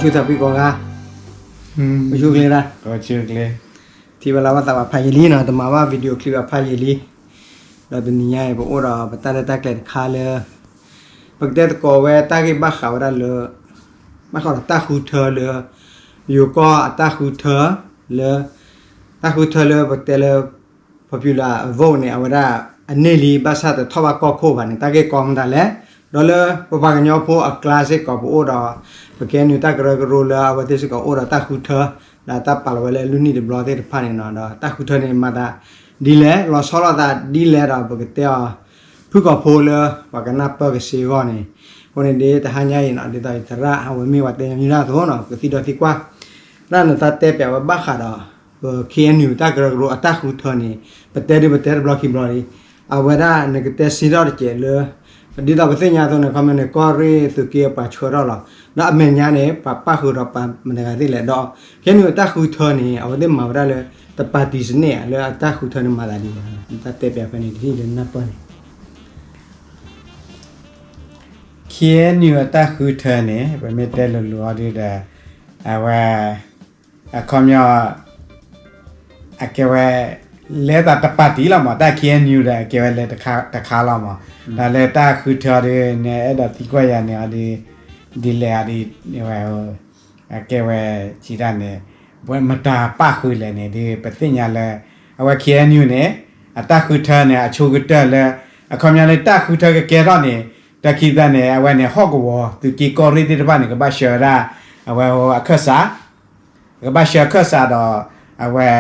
ဆူသးပှၢ်ကိးဂၤ, ဆူကျဲဒၣ်, ထံၣ်ဘၣ်လၢဘၣ်သးဘၣ်ဖးယံာ်လံနီၤ, တမၤဘၣ် video clip ဘၣ်ဖးယံာ်လံ, ဒီးတနံၤညါအံၤ ပအိၣ်ဒီးပတၢ်ရဲၣ်တၢ်ကျဲၤတခါလၢ ပကတဲသကိးဝဲတၢ်ဂ့ၢ်ဘၣ်ဃးဝဲဒၣ်လၢ ဘၣ်ဃးဒီးတၢ်ဃုထၢလၢ ယိၤကီၢ်အတၢ်ဃုထၢလၢ တၢ်ဃုထၢလၢပကတဲလၢ popular vote န့ၣ် အဝဲဒၣ်အန့ၢ်လံ ဘၣ်ဆၣ်တထီၣ်ဘၣ်ကီၢ်ခိၣ်ဘၣ်န့ၣ် တၢ်ဂ့ၢ်ကီမတၤလဲၣ်. ဒီးလၢပပှၤကညီဖိအကျါစ့ၢ်ကီး ပအိၣ်ဒီး ပ KNU တၢ်ကရၢကရိလၢအဝဲသ့ၣ်စ့ၢ်ကီးအိၣ်ဒီးတၢ်ဃုထၢ ဒီးတၢ်ပာ်လီၤဝဲလၢလွံၢ်နံၣ်တဘျီသ့ၣ်တဖၣ်န့ၣ်နီၤ, ဒီးတၢ်ဃုထၢန့ၣ်မၤသးဒ်လဲၣ် လီၤဆီလိာ်သးဒ်လဲၣ်ဒီး ပကတဲအီၤ ဖုၣ်ကိာ်ဖိလၢပှၤကနၢ်ပၢၢ်ကစ့အဂီၢ်န့ၣ်, အဃိန့ၣ်ဒ်တဟါညါအံၤနီၤ ဒ်သိးယသရၣ်အဝဲမ့ၢ်ပှၤတဲညီနုၢ်တၢ်အသိးနီၤ ပကသံဒီသံကွၢ် တၢ်နသးတဲပၠးဝဲဘၣ်ဃးဒီး ပ KNU တၢ်ကရၢကရိအတၢ်ဃုထၢန့ၣ် ပတဲဒ်ပတဲတဘျီခံဘျီလံ, အဝဲဒၣ်နကတဲစ့ထီၣ်တစဲးလၢ ဒ်သိးပသ့ၣ်ညါအသိးန့ၣ် ခီပညီန့ၣ် ကီၢ်ရ့ၣ်သုးက့အပှၤဆှၢထီၣ်လီၤ, ဒီးအမဲာ်ညါန့ၣ် ပှၤပၣ်ဃုာ်ဒီးပှၤမတၤတဂၤသ့ၣ်လဲၣ်ဒီး KNU အတၢ်ဃုထၢန့ၣ် အဝဲသ့ၣ်မၤဝဲဒၣ်လၢ တ party စနစ် လၢအတၢ်ဃုထၢန့ၣ်မၤသးဒ်လဲၣ်, နတၢ်တဲပၠးဖဲန့ၣ် တထံၣ်လၢနၢ်ပၢၢ်န့ၣ် KNU အတၢ်ဃုထၢန့ၣ် ပမ့ၢ်တဲလိၤလိၤအီၤဒ်ဒီး အဝဲ အခီပညီ အကဲဝဲ လဲၤသးတ party လီၤမး တၢ် KNU ဒီး အကဲဝဲလဲၤတခါလီၤမး, ဒီးလၢတၢ်ဃုထၢအီၤဒ်န့ၣ် အဲၣ်ဒိးသံကွၢ်ယၤန့ၣ်အီၤဒ် ဒ်လဲၣ်အီၤဒ် အကဲဝဲစံးတၢ်န့ၣ် မတၤပၣ်ဃုာ်လဲၣ်န့ၣ် ဒ်ပသ့ၣ်ညါလၢ အဝဲ KNU န့ၣ် အတၢ်ဃုထၢန့ၣ် အဆိကတၢၢ်လၢ အခီပညီလၢ တၢ်ဃုထၢကကဲထီၣ်န့ၣ် တၢ်ခံသၢန့ၣ် အဝဲန့ၣ် ဟီၣ်ကဝီၤ သုးက့ကီၢ်ရ့ၣ်သ့ၣ်တဖၣ်န့ၣ် ကဘၣ်ဆှၢဝဲဒၣ် အဝဲအခၢၣ်စး ကဘၣ်ဆှၢအခၢၣ်စးဒီး အဝဲ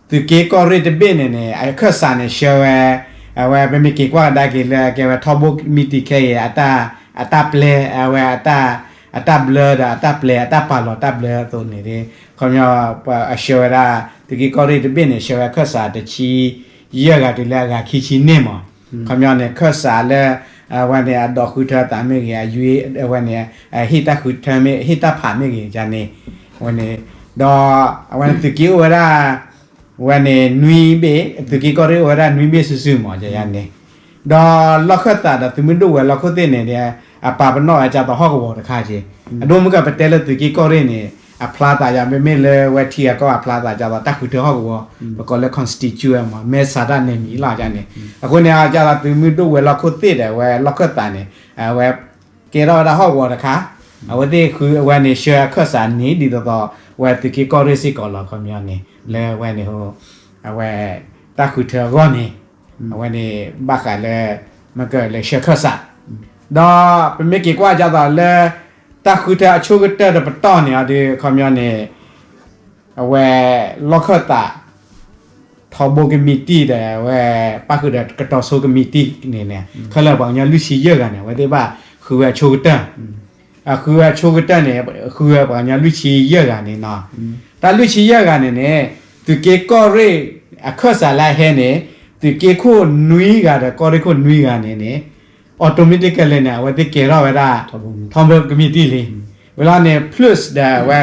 သုးက့ကီၢ်ရ့ၣ်တဘ့ၣ်န့ၣ်န့ၣ် အခၢၣ်စးန့ၣ်ဆှၢဝဲ အဝဲပမ့ၢ်က့ၤကွၢ်ကဒါက့ၤလၢအကဲဝဲထီဘိကမံးတံာ်ခဲအံၤ အတၢ်ပျဲ အဝဲ အတၢ်ဘျၢဒီးအတၢ်ပျဲ အတၢ်ပာ်လီၤတၢ်ဘျၢအသိးန့ၣ် ခီပညီ အဆှၢဝဲဒၣ် သုးက့ကီၢ်ရ့ၣ်တဘ့ၣ်န့ၣ် ဆှၢဝဲအခၢၣ်စးတဆံယဲၢ်ဂၤတုၤလၢအဂၤခံဆံန့ၣ်မး, ခီပညီန့ၣ် ခၢၣ်စးလၢ အဝဲန့ၣ် အဒိးဃုထၢသးမ့ၢ်ဂ့ၤ အဝဲန့ၣ် ဟ့ၣ်တၢ်ဃုထၢမ့ၢ် ဟ့ၣ်တၢ်ဖးမ့ၢ်ဂ့ၤန့ၣ် အဝဲန့ၣ် ဒီး အဝဲန့ၣ်သုးက့အိၣ်ဝဲဒၣ် ဝဲန့ၣ်နွံဘ့ၣ် သုးက့ကီၢ်ရ့ၣ်အိၣ်ဝဲဒၣ်နွံဘ့ၣ်စုာ်စုာ်မး ယၤန့ၣ်, ဒီးလီၢ်ခၢၣ်သးဒီးသုးမုၢ်ဒိၣ်ဝဲၤလီၢ်ခိၣ်သ့ၣ်န့ၣ် အပာ်ပနီၣ်ဝဲဒ်သိးဟီၣ်ကဝီၤတခါက့ၤ, အဒိမ့ၢ်ကပတဲလၢသုးက့ကီၢ်ရ့ၣ်န့ၣ် အဖျါသးယၤ မ့မ့ၢ်လၢဝဲထံဂၤကီၢ်ဂၤအဖျါသးဒ်သိးတၢ်ဃုထၢဟီၣ်ကဝီၤ ပကိးလၢ constituent မး မဲဆန္ဒနယ်မြေ လီၤန့ၣ်, အဃိန့ၣ် ဒ်သိးသုးမုၢ်ဒိၣ်ဝဲၤလီၢ်ခိၣ်သ့ၣ်ဒီးဝဲၤလီၢ်ခၢၣ်သးန့ၣ် အဝဲ ကဲထီၣ်ဝဲဒၣ်ဟီၣ်ကဝီၤတခါ, အဝဲသ့ၣ်ဃုအဝဲန့ၣ်ဆှၢအခၢၣ်စးန့ၣ် ဒ်သိးသိး ဝဲသုးက့ကီၢ်ရ့ၣ်စ့ၢ်ကီးလီၤ ခီပညီန့ၣ် လၢဝဲန့ၣ် အဝဲ တၢ်ဃုထၢအဂီၢ်န့ၣ် အဝဲန့ၣ် ဘၣ်ဃးလၢ မ့ၢ်ကလၢဆှၢခၢၣ်စး, ဒီးပမ့ၢ်က့ၤကွၢ်ဒ်သိးလၢ တၢ်ဃုထၢအဆိကတၢၢ်တပတီၢ်န့ၣ်အီၤဒီး ခီပညီန့ၣ် အဝဲ လီၢ်ခၢၣ်သး ထီဘိကမံးတံာ်ဒီး အဝဲ ပၣ်ဃုာ်ဒီးကတီၤဆိကမံးတံာ်န့ၣ်န့ၣ် ခဲလၢာ်ပှၤကညီလွံၢ်ဆံယဲၢ်ဂၤန့ၣ် အဝဲသ့ၣ်ဘၣ်ဃုဝဲအဆိကတၢၢ်, အဃုဝဲအဆိကတၢၢ်န့ၣ် ဃုဝဲပှၤကညီလွံၢ်ဆံယဲၢ်ဂၤန့ၣ်နီၤ, တၢ်လွံၢ်ဆံယဲၢ်ဂၤန့ၣ်န့ၣ် သုးက့ကီၢ်ရ့ၣ်အခၢၣ်စးလၢအဟဲန့ၣ် သုးက့ခိၣ်နွံဂၤဒီးကီၢ်ရ့ၣ်ခိၣ်နွံဂၤန့ၣ်န့ၣ် automatically န့ၣ် အဝဲသ့ၣ်ကဲထီၣ်ဝဲဒၣ် ထီဘိကမံးတံာ်လံ, ဝံၤလီၤန့ၣ် plus ဒီးအဝဲ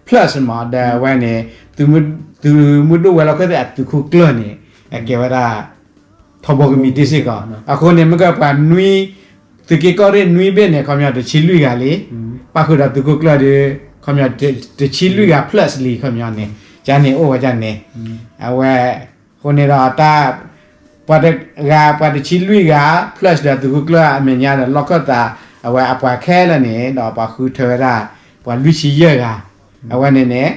plus မး ဒီးအဝဲန့ၣ် သုးမုၢ်ဒိၣ်ဝဲၤလီၢ်ခိၣ်သ့ၣ်အသုးခိၣ်ကျၢၢ်န့ၣ် အကဲဝဲဒၣ် ထီဘိကမံးတံာ်စ့ၢ်ကီး, အဃိန့ၣ် မ့ၢ်ကပှၤနွံ သုးက့ကီၢ်ရ့ၣ်နွံဘ့ၣ်န့ၣ် ခီပညီတဆံလွံၢ်ဂၤလံ, ပၣ်ဃုာ်ဒီးသုးခိၣ်ကျၢၢ်ဒီး ခီပညီတဆံလွံၢ်ဂၤ plus လံ ခီပညီန့ၣ်, ကန့ၣ်အိၣ်ဝဲဒၣ်န့ၣ်, အဝဲ အဃိန့ၣ်ဒီး ပှၤတဂၤ ပှၤတဆံလွံၢ်ဂၤ plus ဒီးသုးခိၣ်ကျၢၢ်အမဲာ်ညါဒီးလီၢ်ခၢၣ်သး အဝဲအပှၤခဲလၢာ်န့ၣ် ဒီးပှၤဃုထၢဝဲဒၣ် ပှၤလွံၢ်ဆံယဲၢ်ဂၤ, အဝဲန့ၣ်န့ၣ်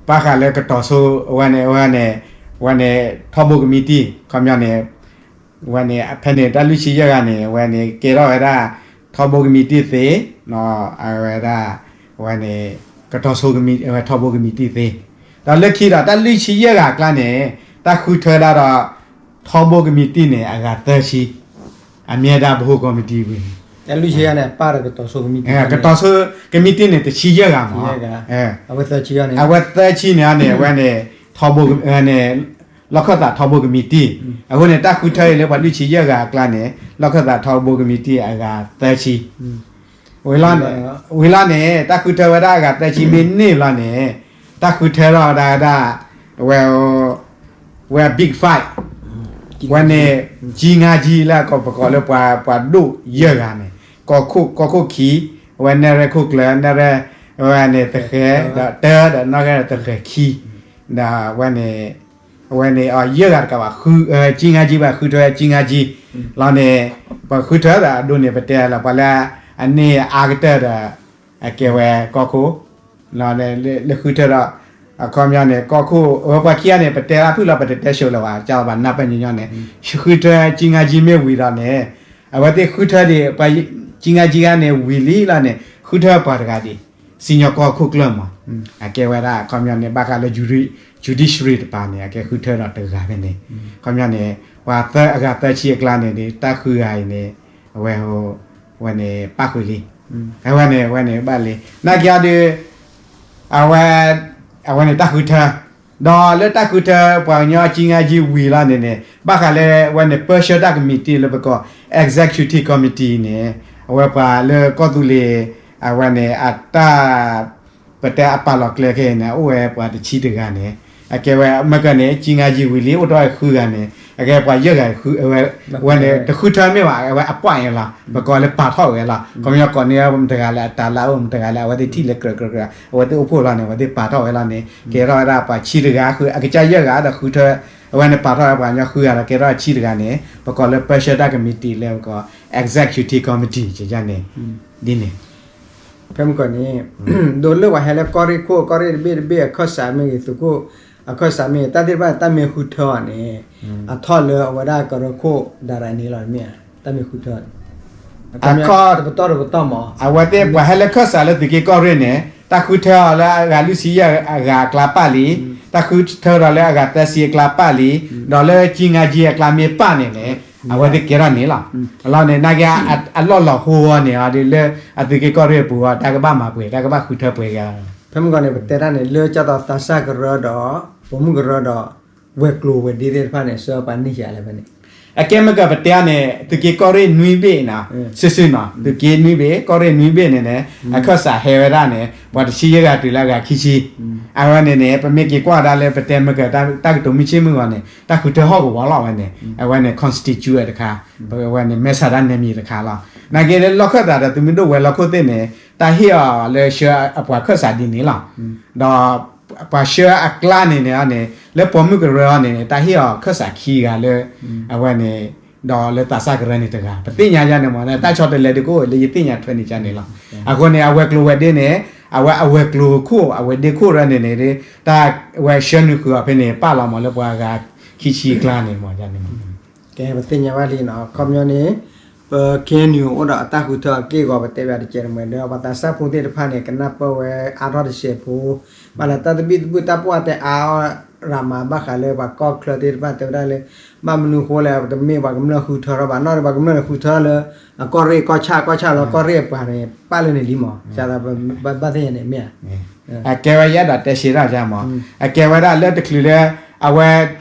ဘၣ်ဃးလၢကတီၤဆိ အဝဲန့ၣ် အဝဲန့ၣ် အဝဲန့ၣ် ထီဘိကမံးတံာ် ခီပညီန့ၣ် အဝဲန့ၣ် ဖဲန့ၣ် တၢ်လွံၢ်ဆံယဲၢ်ဂၤန့ၣ် အဝဲန့ၣ် ကဲထီၣ်ဝဲဒၣ် ထီဘိကမံးတံာ်သ့, အဝဲဒၣ် အဝဲန့ၣ် ကတီၤဆိ အဝဲထီဘိကမံးတံာ်သ့, ဒီးလၢခံဒီး တၢ်လွံၢ်ဆံယဲၢ်ဂၤအကျါန့ၣ် တၢ်ဃုထၢဒၣ်ဒီး ထီဘိကမံးတံာ်န့ၣ် အဂၤသၢဆံ အမ့ၢ်ဝဲဒၣ် ဗဟိုကော်မတီ ဝံၤန့ၣ် တၢ်လွံၢ်ဆံယဲၢ်ဂၤန့ၣ် ပၣ်ဒီးကတီၤဆိကမံးတံာ် ကတီၤဆိကမံးတံာ်န့ၣ် တဆံယဲၢ်ဂၤမး, အဝဲသၢဆံန့ၣ် အဝဲန့ၣ် ထီဘိန့ၣ် လီၢ်ခၢၣ်သးထီဘိကမံးတံာ်, အဃိန့ၣ် တၢ်ဃုထၢအံၤလၢပှၤလွံၢ်ဆံယဲၢ်ဂၤအကျါန့ၣ် လီၢ်ခၢၣ်သးထီဘိကမံးတံာ်အဂၤသၢဆံ ဝံၤလီၤန့ၣ် တၢ်ဃုထၢဝဲဒၣ်အဂၤသၢဆံမ့ၢ်န့ၢ်လီၤန့ၣ် တၢ်ဃုထၢထီၣ်ဝဲဒၣ်ဒၣ် ဝဲ ဝဲ big five ဝဲန့ၣ် ကၠံငါကၠံ လၢကီၢ်ပကိးလၢပှၤဒိၣ်ယဲၢ်ဂၤန့ၣ် ကီၢ်ခိၣ် ကီၢ်ခိၣ်ခံ အဝဲနဲၣ်ရွဲၣ်ခိၣ်ကျၢၢ် နဲၣ်ရွဲၣ် အဝဲန့ၣ်သဃဲၤ ဒီးတၢ်ဒီးနီၣ်ဂဲၤဒီးသဃဲၤခံ ဒီးအဝဲန့ၣ် အဝဲန့ၣ်အီၤယဲၢ်ဂၤတကးဘၣ် ဃု ကံငါကံ ပှၤဃုထၢကံငါကံ လီၤန့ၣ် ပှၤဃုထၢဒီးအဒိန့ၣ် ပတဲလၢပှၤလၢ အန့ၢ်အါကတၢၢ်ဒီး အကဲဝဲကီၢ်ခိၣ် လၢဃုထၢဒီး အခီပညီန့ၣ် ကီၢ်ခိၣ် အဝဲပှၤခံဂၤန့ၣ် ပတဲလၢဖုၣ်လီၤ ပတတဲဆိလၢၤဘၣ် ကဘၣ်နၢ်ပၢၢ်ညီညီန့ၣ် ဃုထၢကံငါကံမ့ၢ်ဝံၤဒီးန့ၣ် အဝဲသ့ၣ်ဃုထၢဒံး ပှၤ ကံငါကံဂၤန့ၣ် ဝံၤလံလီၤန့ၣ် ဃုထၢပှၤတဂၤဒံး စံၣ်ညီၣ်ကွီၢ်ခိၣ်ကျၢၢ်မး အကဲဝဲဒၣ် အခီပညီန့ၣ် ဘၣ်ဃးလၢ judiciary တပၤန့ၣ် အကဲဃုထၢဒီးတဂၤဖဲန့ၣ် အခီပညီန့ၣ် ပှၤသၢအဂၤသၢဆံအကျါန့ၣ် တၢ်ဃုဂၤအံၤန့ၣ် အဝဲ ဝဲန့ၣ်ပၣ်ဃုာ်လံ အဝဲန့ၣ် ဝဲန့ၣ်ဘၣ်လံ နာ်က့အီၤဒီး အဝဲ အဝဲန့ၣ်တၢ်ဃုထၢ ဒီးလၢတၢ်ဃုထၢပှၤကညီကံငါကံဝံၤလီၤန့ၣ်န့ၣ် ဘၣ်ဃးလၢဝဲန့ၣ် ပၢဆှၢတၢ်ကမံးတံာ်လၢပကိး executive committee န့ၣ် အဝဲပှၤလၢကီၢ်သူလ့ၤ အဝဲန့ၣ် အတၢ် ပတဲအပာ်လီၤကျဲခဲအံၤန့ၣ် အိၣ်ဝဲပှၤတဆံတဂၤန့ၣ် အကဲဝဲမ့ၢ်ကန့ၣ် ကံငါကံဝံၤလံ အိၣ်ထီၣ်ဝဲဃုဂၤန့ၣ် အကဲပှၤယဲၢ်ဂၤ ဝဲ ဝဲန့ၣ် တဃုထၢမ့ၢ်ဘၣ် အဝဲအပှၢ်အံၤလီၤ ပကိးလၢပာ်ထီၣ်ဝဲလီၤ ခီပညီကိးန့ၢ်မတဂၤလၢအတၢ်လၢအအိၣ် မတဂၤလၢအဝဲသ့ၣ်ထံၣ်လၢကြၢးကြၢးကြၢး အဝဲသ့ၣ်အိၣ်ဖှိၣ်လီၤန့ၣ် အဝဲသ့ၣ်ပာ်ထီၣ်ဝဲလီၤန့ၣ် ကဲထီၣ်ဝဲဒၣ်ပှၤဆံတဂၤ ဃု အကစၢ်ယဲၢ်ဂၤဒီးဃုထၢ အဝဲန့ၣ်ပာ်ထီၣ်ဝဲပှၤကညီဃုဂၤဒီးကဲထီၣ်ဆံတဂၤန့ၣ် ပကိးလၢပၢဆှၢတၢ်ကမံးတံာ်လၢပကိး executive committee န့ၣ် ဒ်န့ၣ် ဖဲမုၢ်ကီၢ်န့ၣ် ဒိးလၢပှၤဟဲလၢကီၢ်ရ့ၣ်ခိၣ် ကီၢ်ရ့ၣ်တဘ့ၣ်တဘ့ၣ်အခၢၣ်စးမ့ၢ်ဂ့ၤ သုးခိၣ်အခၢၣ်စးမ့ၢ်ဂ့ၤ တၢ်သ့ၣ်တဖၣ်န့ၣ် တၢ်မ့ၢ်ဃုထၢအီၤန့ၣ် အထီၣ်လၢအဝဲဒၣ်ကရၢခိၣ် ဒၣ်ရၣ်န့ၣ်လီၤ တမ့ၢ်ဧါ တၢ်မ့ၢ်ဃုထၢ အခီ တပတီၢ်တပတီၢ်မး အဝဲသ့ၣ်ပှၤဟဲလၢခၢၣ်စးလၢသုးက့ၤကီၢ်ရ့ၣ်န့ၣ် တၢ်ဃုထၢအီၤလၢအဂၤလွံၢ်ဆံယဲၢ်အဂၤအကျါပၢ်လံ တၢ်ဃုထၢဒီးလၢအဂၤသၢဆံအကျါပၢ်လံ ဒီးလၢကံငါကံအကျါမ့ၢ်ပၢ်န့ၣ်န့ၣ် အဝဲသ့ၣ်ကဲထီၣ်န့ၣ်လီၤ အလီၢ်န့ၣ် နာ်က့ အလီၢ်လီၤဟိအီၤန့ၣ်အီၤဒီးလၢ အသုးက့ၤကီၢ်ရ့ၣ်အပူၤအီၤ တၢ်ကဘၣ်မၤပှဲၤ တၢ်ကဘၣ်ဃုထၢပှဲၤက့ၤ ဖဲမုၢ်ကီၢ်န့ၣ် ပတဲတၢ်န့ၣ် လၢကၢ်သိးသးစၢ်ကရၢဒီး ပိာ်မုၣ်ကရၢဒီး ဝဲၤကျိၤဝဲၤဒ့သ့ၣ်တဖၣ်န့ၣ် ဆှၢပှၤန့ၢ်ယၤလဲၣ်ဖဲန့ၣ် အကဲမ့ၢ်ကပတဲန့ၣ် သုးက့ၤကီၢ်ရ့ၣ်နွံဘ့ၣ်နီၤ စုစုနီၤ သုးက့ၤနွံဘ့ၣ် ကီၢ်ရ့ၣ်နွံဘ့ၣ်န့ၣ်န့ၣ် အခၢၣ်စးဟဲဝဲဒၣ်န့ၣ် ပှၤတဆံယဲၢ်ဂၤတုၤလၢအဂၤခံဆံ အဝဲန့ၣ်န့ၣ် ပမ့ၢ်က့ၤကွၢ်ဒၣ်လၢပတဲမ့ၢ်က တၢ်ကတိၤမုၢ်ဆ့ၣ်မုၢ်ဂီၤန့ၣ် တၢ်ဃုထၢဟီၣ်ကဝီၤလီၤဝဲန့ၣ် အဝဲန့ၣ် constituent တခါ အဝဲန့ၣ် မဲဆန္ဒနယ်မြေ တခါလီၤ နာ်က့လၢလီၢ်ခၢၣ်သးဒီး သုးမုၢ်ဒိၣ်ဝဲၤလီၢ်ခိၣ်သ့ၣ်န့ၣ် တၢ်ဟ့ၣ်အီၤလၢဆှၢအပှၤခၢၣ်စးဒ်န့ၣ်လီၤ ဒီး ပှၤဆှၢအကျါန့ၣ်န့ၣ်န့ၣ် လၢပိာ်မုၣ်ကရၢအီၤန့ၣ်န့ၣ် တၢ်ဟ့ၣ်အီၤခၢၣ်စးခံဂၤလၢ အဝဲန့ၣ် ဒီးလၢသးစၢ်ကရၢန့ၣ်တဂၤ ပသ့ၣ်ညါယါန့ၣ်မ့ၢ် တၢ်ဆီတလဲဒုးကအိၣ်လၢယသ့ၣ်ညါထွဲန့ၣ်ကန့ၣ်လီၤ အဃိန့ၣ် အဝဲၤကျိၤဝဲၤဒ့န့ၣ် အဝဲအဝဲၤကျိၤခိၣ် အဝဲၤဒ့ခိၣ်ရၢန့ၣ်န့ၣ် တၢ်ဝဲဆှၢနုာ်ဃုာ်အီၤဖဲန့ၣ် ပာ်လီၤမ့ၢ်လၢပှၤဂၤခံဆံအကျါန့ၣ်မ့ၢ်န့ၣ် ကဲ ပသ့ၣ်ညါဘၣ်လံနီၤ ခီပညီန့ၣ် ပ KNU အိၣ်ဒီးအတၢ်ဃုထၢအက့ၢ်အဂီၤ ပတဲဘၣ်တကဲးတမှဲၤဒီး ပှၤသးစၢ်ဖိသ့ၣ်တဖၣ်န့ၣ် ကနၢ်ပၢၢ်ဝဲအါထီၣ်တစဲးဖိ ဘၣ်လၢတၢ်သဘံၣ်သဘုၣ်တၢ်ပှၢ်တဲအါအီၣ်ရၤမး ဘၣ်ဃးလၢပှၤကီၢ်ချၢသ့ၣ်တဖၣ်တဲဝဲဒၣ်လၢ ဘၣ်မနုၤဃိလဲၣ် တမ့ၢ်ပှၤကမျၢၢ်ဃုထၢထီၣ်ဘၣ် နီၢ်ဒီးပှၤကမျၢၢ်န့ၣ်ဃုထၢလၢ အကီၢ်ရ့ၣ်ကီၢ်ဆၣ် ကီၢ်ဆၣ်လီၤ ကီၢ်ရ့ၣ်အပှၤန့ၣ် ပာ်လၢန့ၣ်လံမး ဘၣ်သ့ၣ်ညါန့ၣ်မ့ၢ်ဧါ အကဲဝဲယအဲၣ်ဒိးတဲရှဲဒၣ်မး အကဲဝဲဒၣ်လၢတချုးလၢ အဝဲ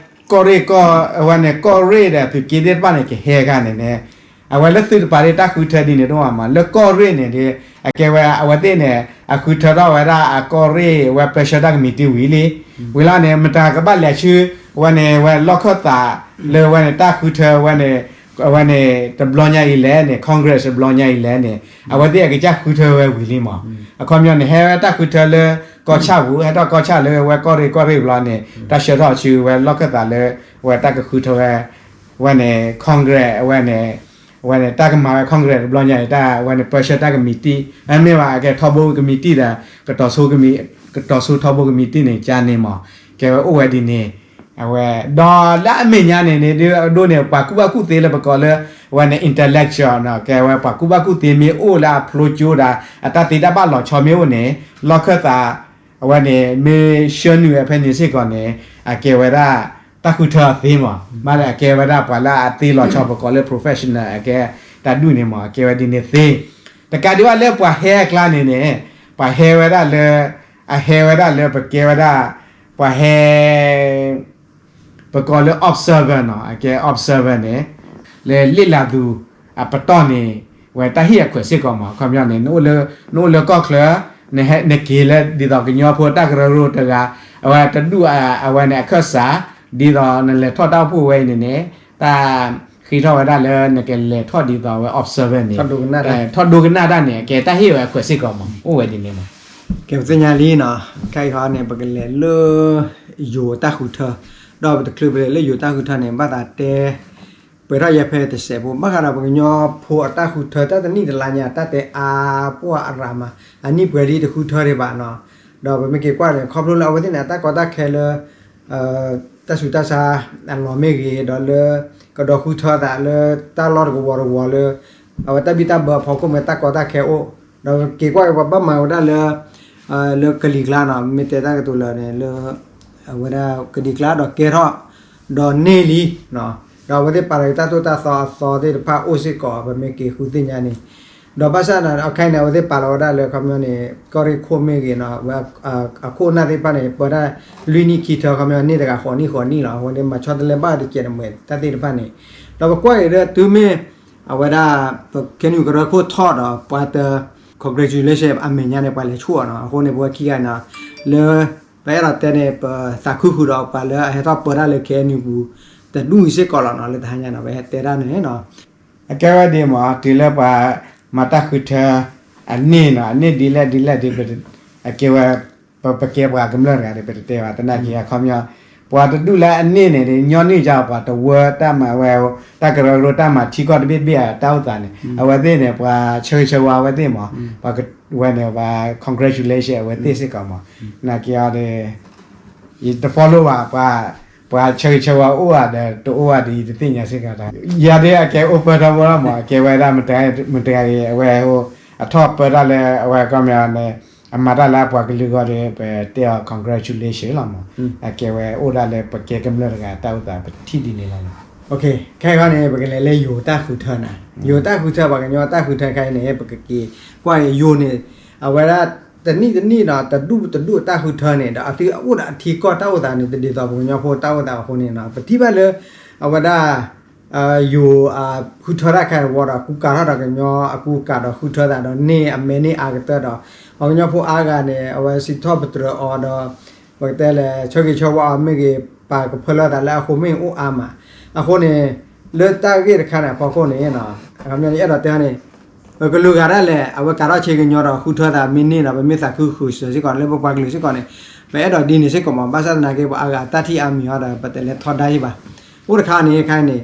ကီၢ်ရ့ၣ်ကီၢ် အဝဲန့ၣ် ကီၢ်ရ့ၣ်ဒီးသုးက့သ့ၣ်တဖၣ်န့ၣ် ကဟဲဂၤန့ၣ်န့ၣ် အဝဲလၢသုးတပၤဒ်တၢ်ဃုထၢဒ်န့ၣ်တအိၣ်မး လၢကီၢ်ရ့ၣ်န့ၣ်ဒီး အကဲဝဲအဝဲသ့ၣ်န့ၣ် အဃုထၢထီၣ်ဝဲဒၣ်အကီၢ်ရ့ၣ်ဝဲပၢဆှၢတၢ်ကမံးတံာ်ဝံၤလံ ဝံၤလီၤန့ၣ် မတၤကဘၣ်လဲၤဆူ ဝဲန့ၣ် ဝဲလီၢ်ခၢၣ်သး လၢဝဲန့ၣ် တၢ်ဃုထၢဝဲန့ၣ် အဝဲန့ၣ် တဘျီညါအံၤလဲၣ်န့ၣ် Congress တဘျီညါအံၤလဲၣ်န့ၣ် အဝဲသ့ၣ်အကစၢ်ဃုထၢဝဲဝံၤလံမး အခီပညီန့ၣ် ဟဲဝဲတၢ်ဃုထၢလၢ ကီၢ်ဆၣ်ပူၤ ဟဲထီၣ်ကီၢ်ဆၣ်လၢဝဲကီၢ်ရ့ၣ်ကီၢ်ရ့ၣ်ဘျီန့ၣ် တၢ်ဆှၢထီၣ်ဆူဝဲလီၢ်ခၢၣ်သးလၢ ဝဲတၢ်ကဃုထၢဝဲ ဝဲန့ၣ် Congress အဝဲန့ၣ် အဝဲန့ၣ် တၢ်ကမၤဝဲ Congress တဘျီညါအံၤ တၢ်ဝဲန့ၣ် ပၢဆှၢတၢ်ကမံးတံာ် အမ့ၢ်ဘၣ် အကဲထီဘိကမံးတံာ်ဒီး ကတီၤဆိ ကတီၤဆိထီဘိကမံးတံာ်န့ၣ် ကန့ၣ်မး ကဲဝဲအိၣ်ဝဲဒ်န့ၣ် အဝဲ ဒီးလၢအမဲာ်ညါန့ၣ်န့ၣ် ဒ်အဒိန့ၣ် ပှၤကူၣ်ဘၣ်ကူၣ်သ့လၢပကိးလၢ အဝဲန့ၣ် intellectual နီၤ ကဲဝဲပှၤကူၣ်ဘၣ်ကူၣ်သ့မ့ၢ်အိၣ်လၢအဖျိကၠိဒီး အတၢ်သ့တၢ်ဘၣ်လီၤဆီမ့ၢ်အိၣ်န့ၣ် လီၢ်ခၢၣ်သး အဝဲန့ၣ် မ့ၢ်ဆှၢနုာ်ဝဲဖဲန့ၣ်စ့ၢ်ကီးန့ၣ် အကဲဝဲဒၣ် တၢ်ဃုထၢအီၤသ့မး မ့ၢ်လၢအကဲဝဲဒၣ်ပှၤလၢအသ့လီၤဆီပကိးလၢ professional အကဲတၢ်ဒူၣ်န့ၣ်မး အကဲဝဲဒ်န့ၣ်သ့ တကးဒံးဘၣ်လၢပှၤဟဲအကျါန့ၣ်န့ၣ် ပှၤဟဲဝဲဒၣ်လၢ အဟဲဝဲဒၣ်လၢပကဲဝဲဒၣ် ပှၤဟဲ ပကိးလၢ observer နီၤ အကဲ observer န့ၣ် လၢလ့ၣ်လၤသူ အပတီၢ်န့ၣ် ဝဲတၢ်ဟ့ၣ်အခွဲးစ့ၢ်ကီးမး အခီပညီန့ၣ် နအိၣ်လၢကီၢ်ချၢ နက့ၤလၢဒ်သိးကညီဖိတၢ်ကရၢကရိတဂၤ အဝဲတဒူၣ်အဝဲန့ၣ်အခၢၣ်စး ဒ်သိးနလဲၤထီၣ်တၢ်အိၣ်ဖှိၣ်ဝဲအံၤန့ၣ်န့ၣ် တၢ် ဃ့ထီၣ်ဝဲဒၣ်လၢနကလဲၤထီၣ်ဒ်သိးဝဲ observer န့ၣ် ထီၣ်ဒိကနၣ်တၢ်န့ၣ် ကဲတၢ်ဟ့ၣ်ဝဲအခွဲးစ့ၢ်ကီးမး အိၣ်ဝဲဒ်န့ၣ်မး. ကဲပသ့ၣ်ညါလံနီၤ ခဲအံၤခီန့ၣ် ပကလဲၤလၢ ယိၤတၢ်ဃုထၢ, ဒီးပတချုးပလဲၤလၢယိၤတၢ်ဃုထၢန့ၣ် ဘၣ်သးတဲ ပှဲၤထီၣ်ယဲဖဲတစဲးဖိ ဘၣ်ဃးဒီးပှၤကညီဖိအတၢ်ဃုထၢ တၢ်တနံၣ်တလါညါ တၢ်တဲအါပှၢ်အရၤမး အနံၣ်ပှဲၤလံတဃုထၢဒံးဘၣ်နီၤ. ဒီးပမ့ၢ်က့ၤကွၢ်န့ၣ် ခီဖျိလၢအဝဲသ့ၣ်န့ၣ် အတၢ်ကီတၢ်ခဲလၢ တၢ်ဆူးတၢ်ဆါအလီၢ်မ့ၢ်ဂ့ၤ ဒီးလၢ ကဒီးဃုထၢသးလၢတၢ်လီၢ်တကဝီၤတဝီၤလၢ အဝဲတၢ်ဘံၣ်တၢ်ဘၢအဖီခိၣ်မ့ၢ်တၢ်ကီတၢ်ခဲအိၣ်, ဒီးက့ၤကွၢ်က့ၤပှၤဘၣ်မၤဝဲဒၣ်လၢ လၢကလံၤကျါနီၤ မ့ၢ်တဲတၢ်ကတိၤလၢန့ၣ် လၢ အဝဲဒၣ်ကလံၤကျါဒီးကဲထီၣ် ဒီးန့ၢ်လံ, ဒီးအဝဲသ့ၣ်ပာ်လီၤက့ၤတၢ်သိၣ်တၢ်သီအသီသ့ၣ်တဖၣ်အိၣ်စ့ၢ်ကီး ပမ့ၢ်က့ၤဃုသ့ၣ်ညါန့ၣ်, ဒီးဘၣ်ဆၣ်န့ၣ် အခါအံၤန့ၣ် အဝဲသ့ၣ်ပာ်လီၤဝဲဒၣ်လၢခီပညီန့ၣ် ကီၢ်ရ့ၣ်ခိၣ်မ့ၢ်ဂ့ၤနီၤ အဝဲ အခိၣ်အနၢ်သ့ၣ်တဖၣ်န့ၣ် ပၢဒၣ်လွံၢ်နံၣ်ခံထၢ ခီပညီန့ၢ်တဂၤဃိးနံၣ်ဃိးနံၣ်လီၤ. အဃိန့ၣ် မၤဆီတလဲဘၣ်တကဲးတမှဲၤတၢ်သ့ၣ်တဖၣ်န့ၣ်, ဒီးပကွၢ်က့ၤဒီးတုၤမ့ၢ် အဝဲဒၣ် ပ KNU ကရၢခိၣ်ထီၣ်ဒီး ပှၤတ congratulation အမဲာ်ညါန့ၣ် ပှၤလဲၤဆူၣ်အီၤနီၤ. အဃိန့ၣ် ပဝဲခံဂၤနီၤ လၢ ပအဲၣ်ဒိးတဲန့ၣ် ပသးခုဃုာ်ဒီးပှၤလၢအဟဲထီၣ်ပၢတၢ်လၢ KNU ပူၤ တဒူၣ်အံၤစ့ၢ်ကီးလီၤနီၤ လၢတဟါညါနီၤ ပဟဲတဲတၢ်န့ၣ်နီၤ. အကဲဝဲဒ်မး တုၤလၢပှၤမၤတၢ်ဃုထၢ အန့ၢ်နီၤ အန့ၢ်ဒ်လဲၣ်ဒ်လဲၣ်ဒီး အကဲဝဲ ပ ပကဲပှၤကမျၢၢ်တဂၤဒီး ပတတဲဘၣ် သနာ်က့အခီပညီ ပှၤတဒူၣ်လၢအန့ၢ်န့ၣ်ဒီး ညီနုၢ်ယါပှၤတဝၢတၢ်မၤဝဲ တၢ်ကရၢကရိတၢ်မၤထံကီၢ်တဘ့ၣ်ဘ့ၣ်အတၢ်အိၣ်သးန့ၣ် အဝဲသ့ၣ်န့ၣ် ပှၤဆၢဂ့ၤဆၢဝါအဝဲသ့ၣ်မး ပှၤဝဲန့ၣ် ပှၤ congratulation အဝဲသ့ၣ်စ့ၢ်ကီးမး နာ်က့အီၤဒီး ယတ follow ဘၣ် ပှၤ ပှၤဆၢဂ့ၤဆၢဝါအိၣ်ဧါဒီး တအိၣ်ဧါဒီး ယတသ့ၣ်ညါစ့ၢ်ကီးဒီး ယၤဒ်အကဲအိၣ်ပၢထီဘိလီၤမး အကဲဝဲဒၣ် မတၤဂၤအံၤ အဝဲ အထီၣ်ပၢတၢ်လၢအဝဲကီၢ်မ့ၢ်န့ၣ် အမၤတၢ်လၢအပှၤကလုာ်ဂီၢ်ဒီး ပတဲအီၤ congratulation လီၤမး အကဲဝဲအိၣ်ဒၣ်လၢပကဲကမျၢၢ်တဂၤတၢ်အိၣ်သး ပထံၣ်ဒ်န့ၣ်လီၤ. ခဲအံၤန့ၣ် ပကလဲၤလၢယိၤတၢ်ဃုထၢနၤ ယိၤတၢ်ဃုထၢ ပှၤကညီတၢ်ဃုထၢခဲအံၤန့ၣ် ပကက့ၤကွၢ်ယိၤန့ၣ် အဝဲဒၣ် တနံၣ်တနံၣ်ဒီး တဒူၣ်တဒူၣ်တၢ်ဃုထၢန့ၣ်ဒီး အသုအိၣ်ဒီးအထံကီၢ်တၢ်အိၣ်သးန့ၣ် တဒ်သိးပှၤကညီဖိတၢ်အိၣ်သးအဃိန့ၣ် ပထံၣ်ဘၣ်လၢ အဝဲဒၣ် ယိၤ ဃုထၢတၢ်ခါတဝီဒီး ကူကၤထီၣ်ဒီးကညီအကူကၤဒီးဃုထၢသးဒီး န့ၢ်အမဲန့ၢ်အါကတၢၢ်ဒီး ပှၤကညီဖိအါဂၤန့ၣ် အဝဲစံးထီၣ်ပတြၢၤအီၤဒီး ပကတဲလဲၣ် ဆၢဂ့ၤဆၢဝါအီၤမ့ၢ်ဂ့ၤ ပာ်ကဖၢလၢသးလၢအဃိမ့ၢ်အိၣ်အါမး အဃိန့ၣ် လၢတၢ်ဂ့ၢ်တခါန့ၣ်အဖီခိၣ်န့ၣ် အခီပညီန့ၣ် အဲၣ်ဒိးတဲန့ၣ် ပကလူၤဂၤဒၣ်လဲာ် အဝဲကၤထီၣ်ဆ့ကညီဒီးဃုထၢသးမ့ၢ်န့ၢ်ဒီး ပမ့ၢ်သးခုဃုာ်စၢၤစ့ၢ်ကီး လၢပပှၤကလုာ်စ့ၢ်ကီးန့ၣ် ပအဲၣ်ဒိးဒ်န့ၣ်စ့ၢ်ကီးမး ဘၣ်ဆၣ်သနာ်က့ ပှၤအါဂၤတၢ်ထံၣ်အါမံၤအီၤဒီး ပတလဲၤထီဒါယံၤဘၣ်. အိၣ်တခါန့ၣ် ခဲအံၤန့ၣ်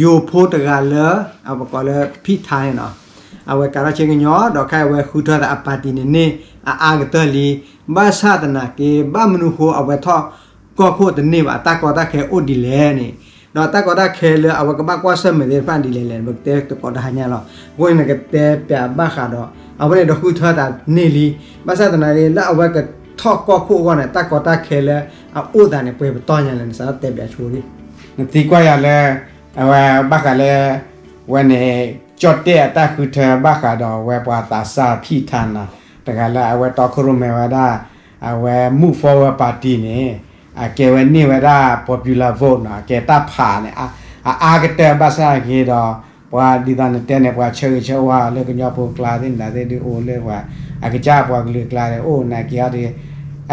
ယိၤဖိတဂၤလၢ ပကိးလၢ ဖံၣ်ထါန့ၣ်နီၤ အဝဲကၤထီၣ်ဆ့ကညီ ဒီးခဲအံၤအဝဲဃုထၢသးအပၣ်တံၣ်န့ၣ်န့ၢ် အအါကတၢၢ်လံ. ဘၣ်ဆၣ်သနာ်က့ ဘၣ်မနုၤဃိအဝဲထီၣ်ကီၢ်ခိၣ်တန့ၢ်ဘၣ် တၢ်ကီတၢ်ခဲအိၣ်ဒ်လဲၣ်န့ၣ် ဒီးတၢ်ကီတၢ်ခဲလၢအဝဲကဘၣ်ကွၢ်ဆၢၣ်မဲာ်သ့ၣ်တဖၣ်ဒ်လဲၣ်လဲၣ်န့ၣ် ပကတဲသကိးတဟါညါလီၤ. အဃိန့ၣ် နကတဲပၠးဘၣ်ဃးဒီး အဝဲန့ၣ်ဒီးဃုထၢသးန့ၢ်လံ. ဘၣ်ဆၣ်သနာ်က့ လၢအဝဲကထီၣ်ကီၢ်ခိၣ်အဂီၢ်န့ၣ် တၢ်ကီတၢ်ခဲလၢအအိၣ်သးန့ၣ် ပှဲၤပတီၢ်ညါလဲၣ် နစးထီၣ်တဲပၠးဆိလံ. နသံကွၢ်ယၤလၢ အဝဲဘၣ်ဃးလၢ ဝဲန့ၣ် ကၠီၣ်တဲၣ်အတၢ်ဃုထၢဘၣ်ဃးဒီး ဝဲပှၤသးစၢ်ဖံၣ်ထါနီၤ တဂၤလၢအဝဲတီခိၣ်ရိၣ်မဲဝဲဒၣ် အဝဲ Move Forward Party န့ၣ် အကဲဝဲန့ၢ်ဝဲဒၣ် popular vote နီၤ အကဲတၢ်ဖးန့ၣ် အအါကတၢၢ် ဘၣ်ဆၣ်သနာ်က့ဒီး ပှၤဒ်သိးနတဲန့ၣ် ပှၤဆၢဂ့ၤဆၢဝါလၢကညီဖိကျါသ့ၣ်န့ၣ် သ့ၣ်ဒုးအိၣ်လၢပှၤ အကစၢ်ပှၤကလုာ်ကျါဒီး အိၣ်နာ်က့အီၤဒီး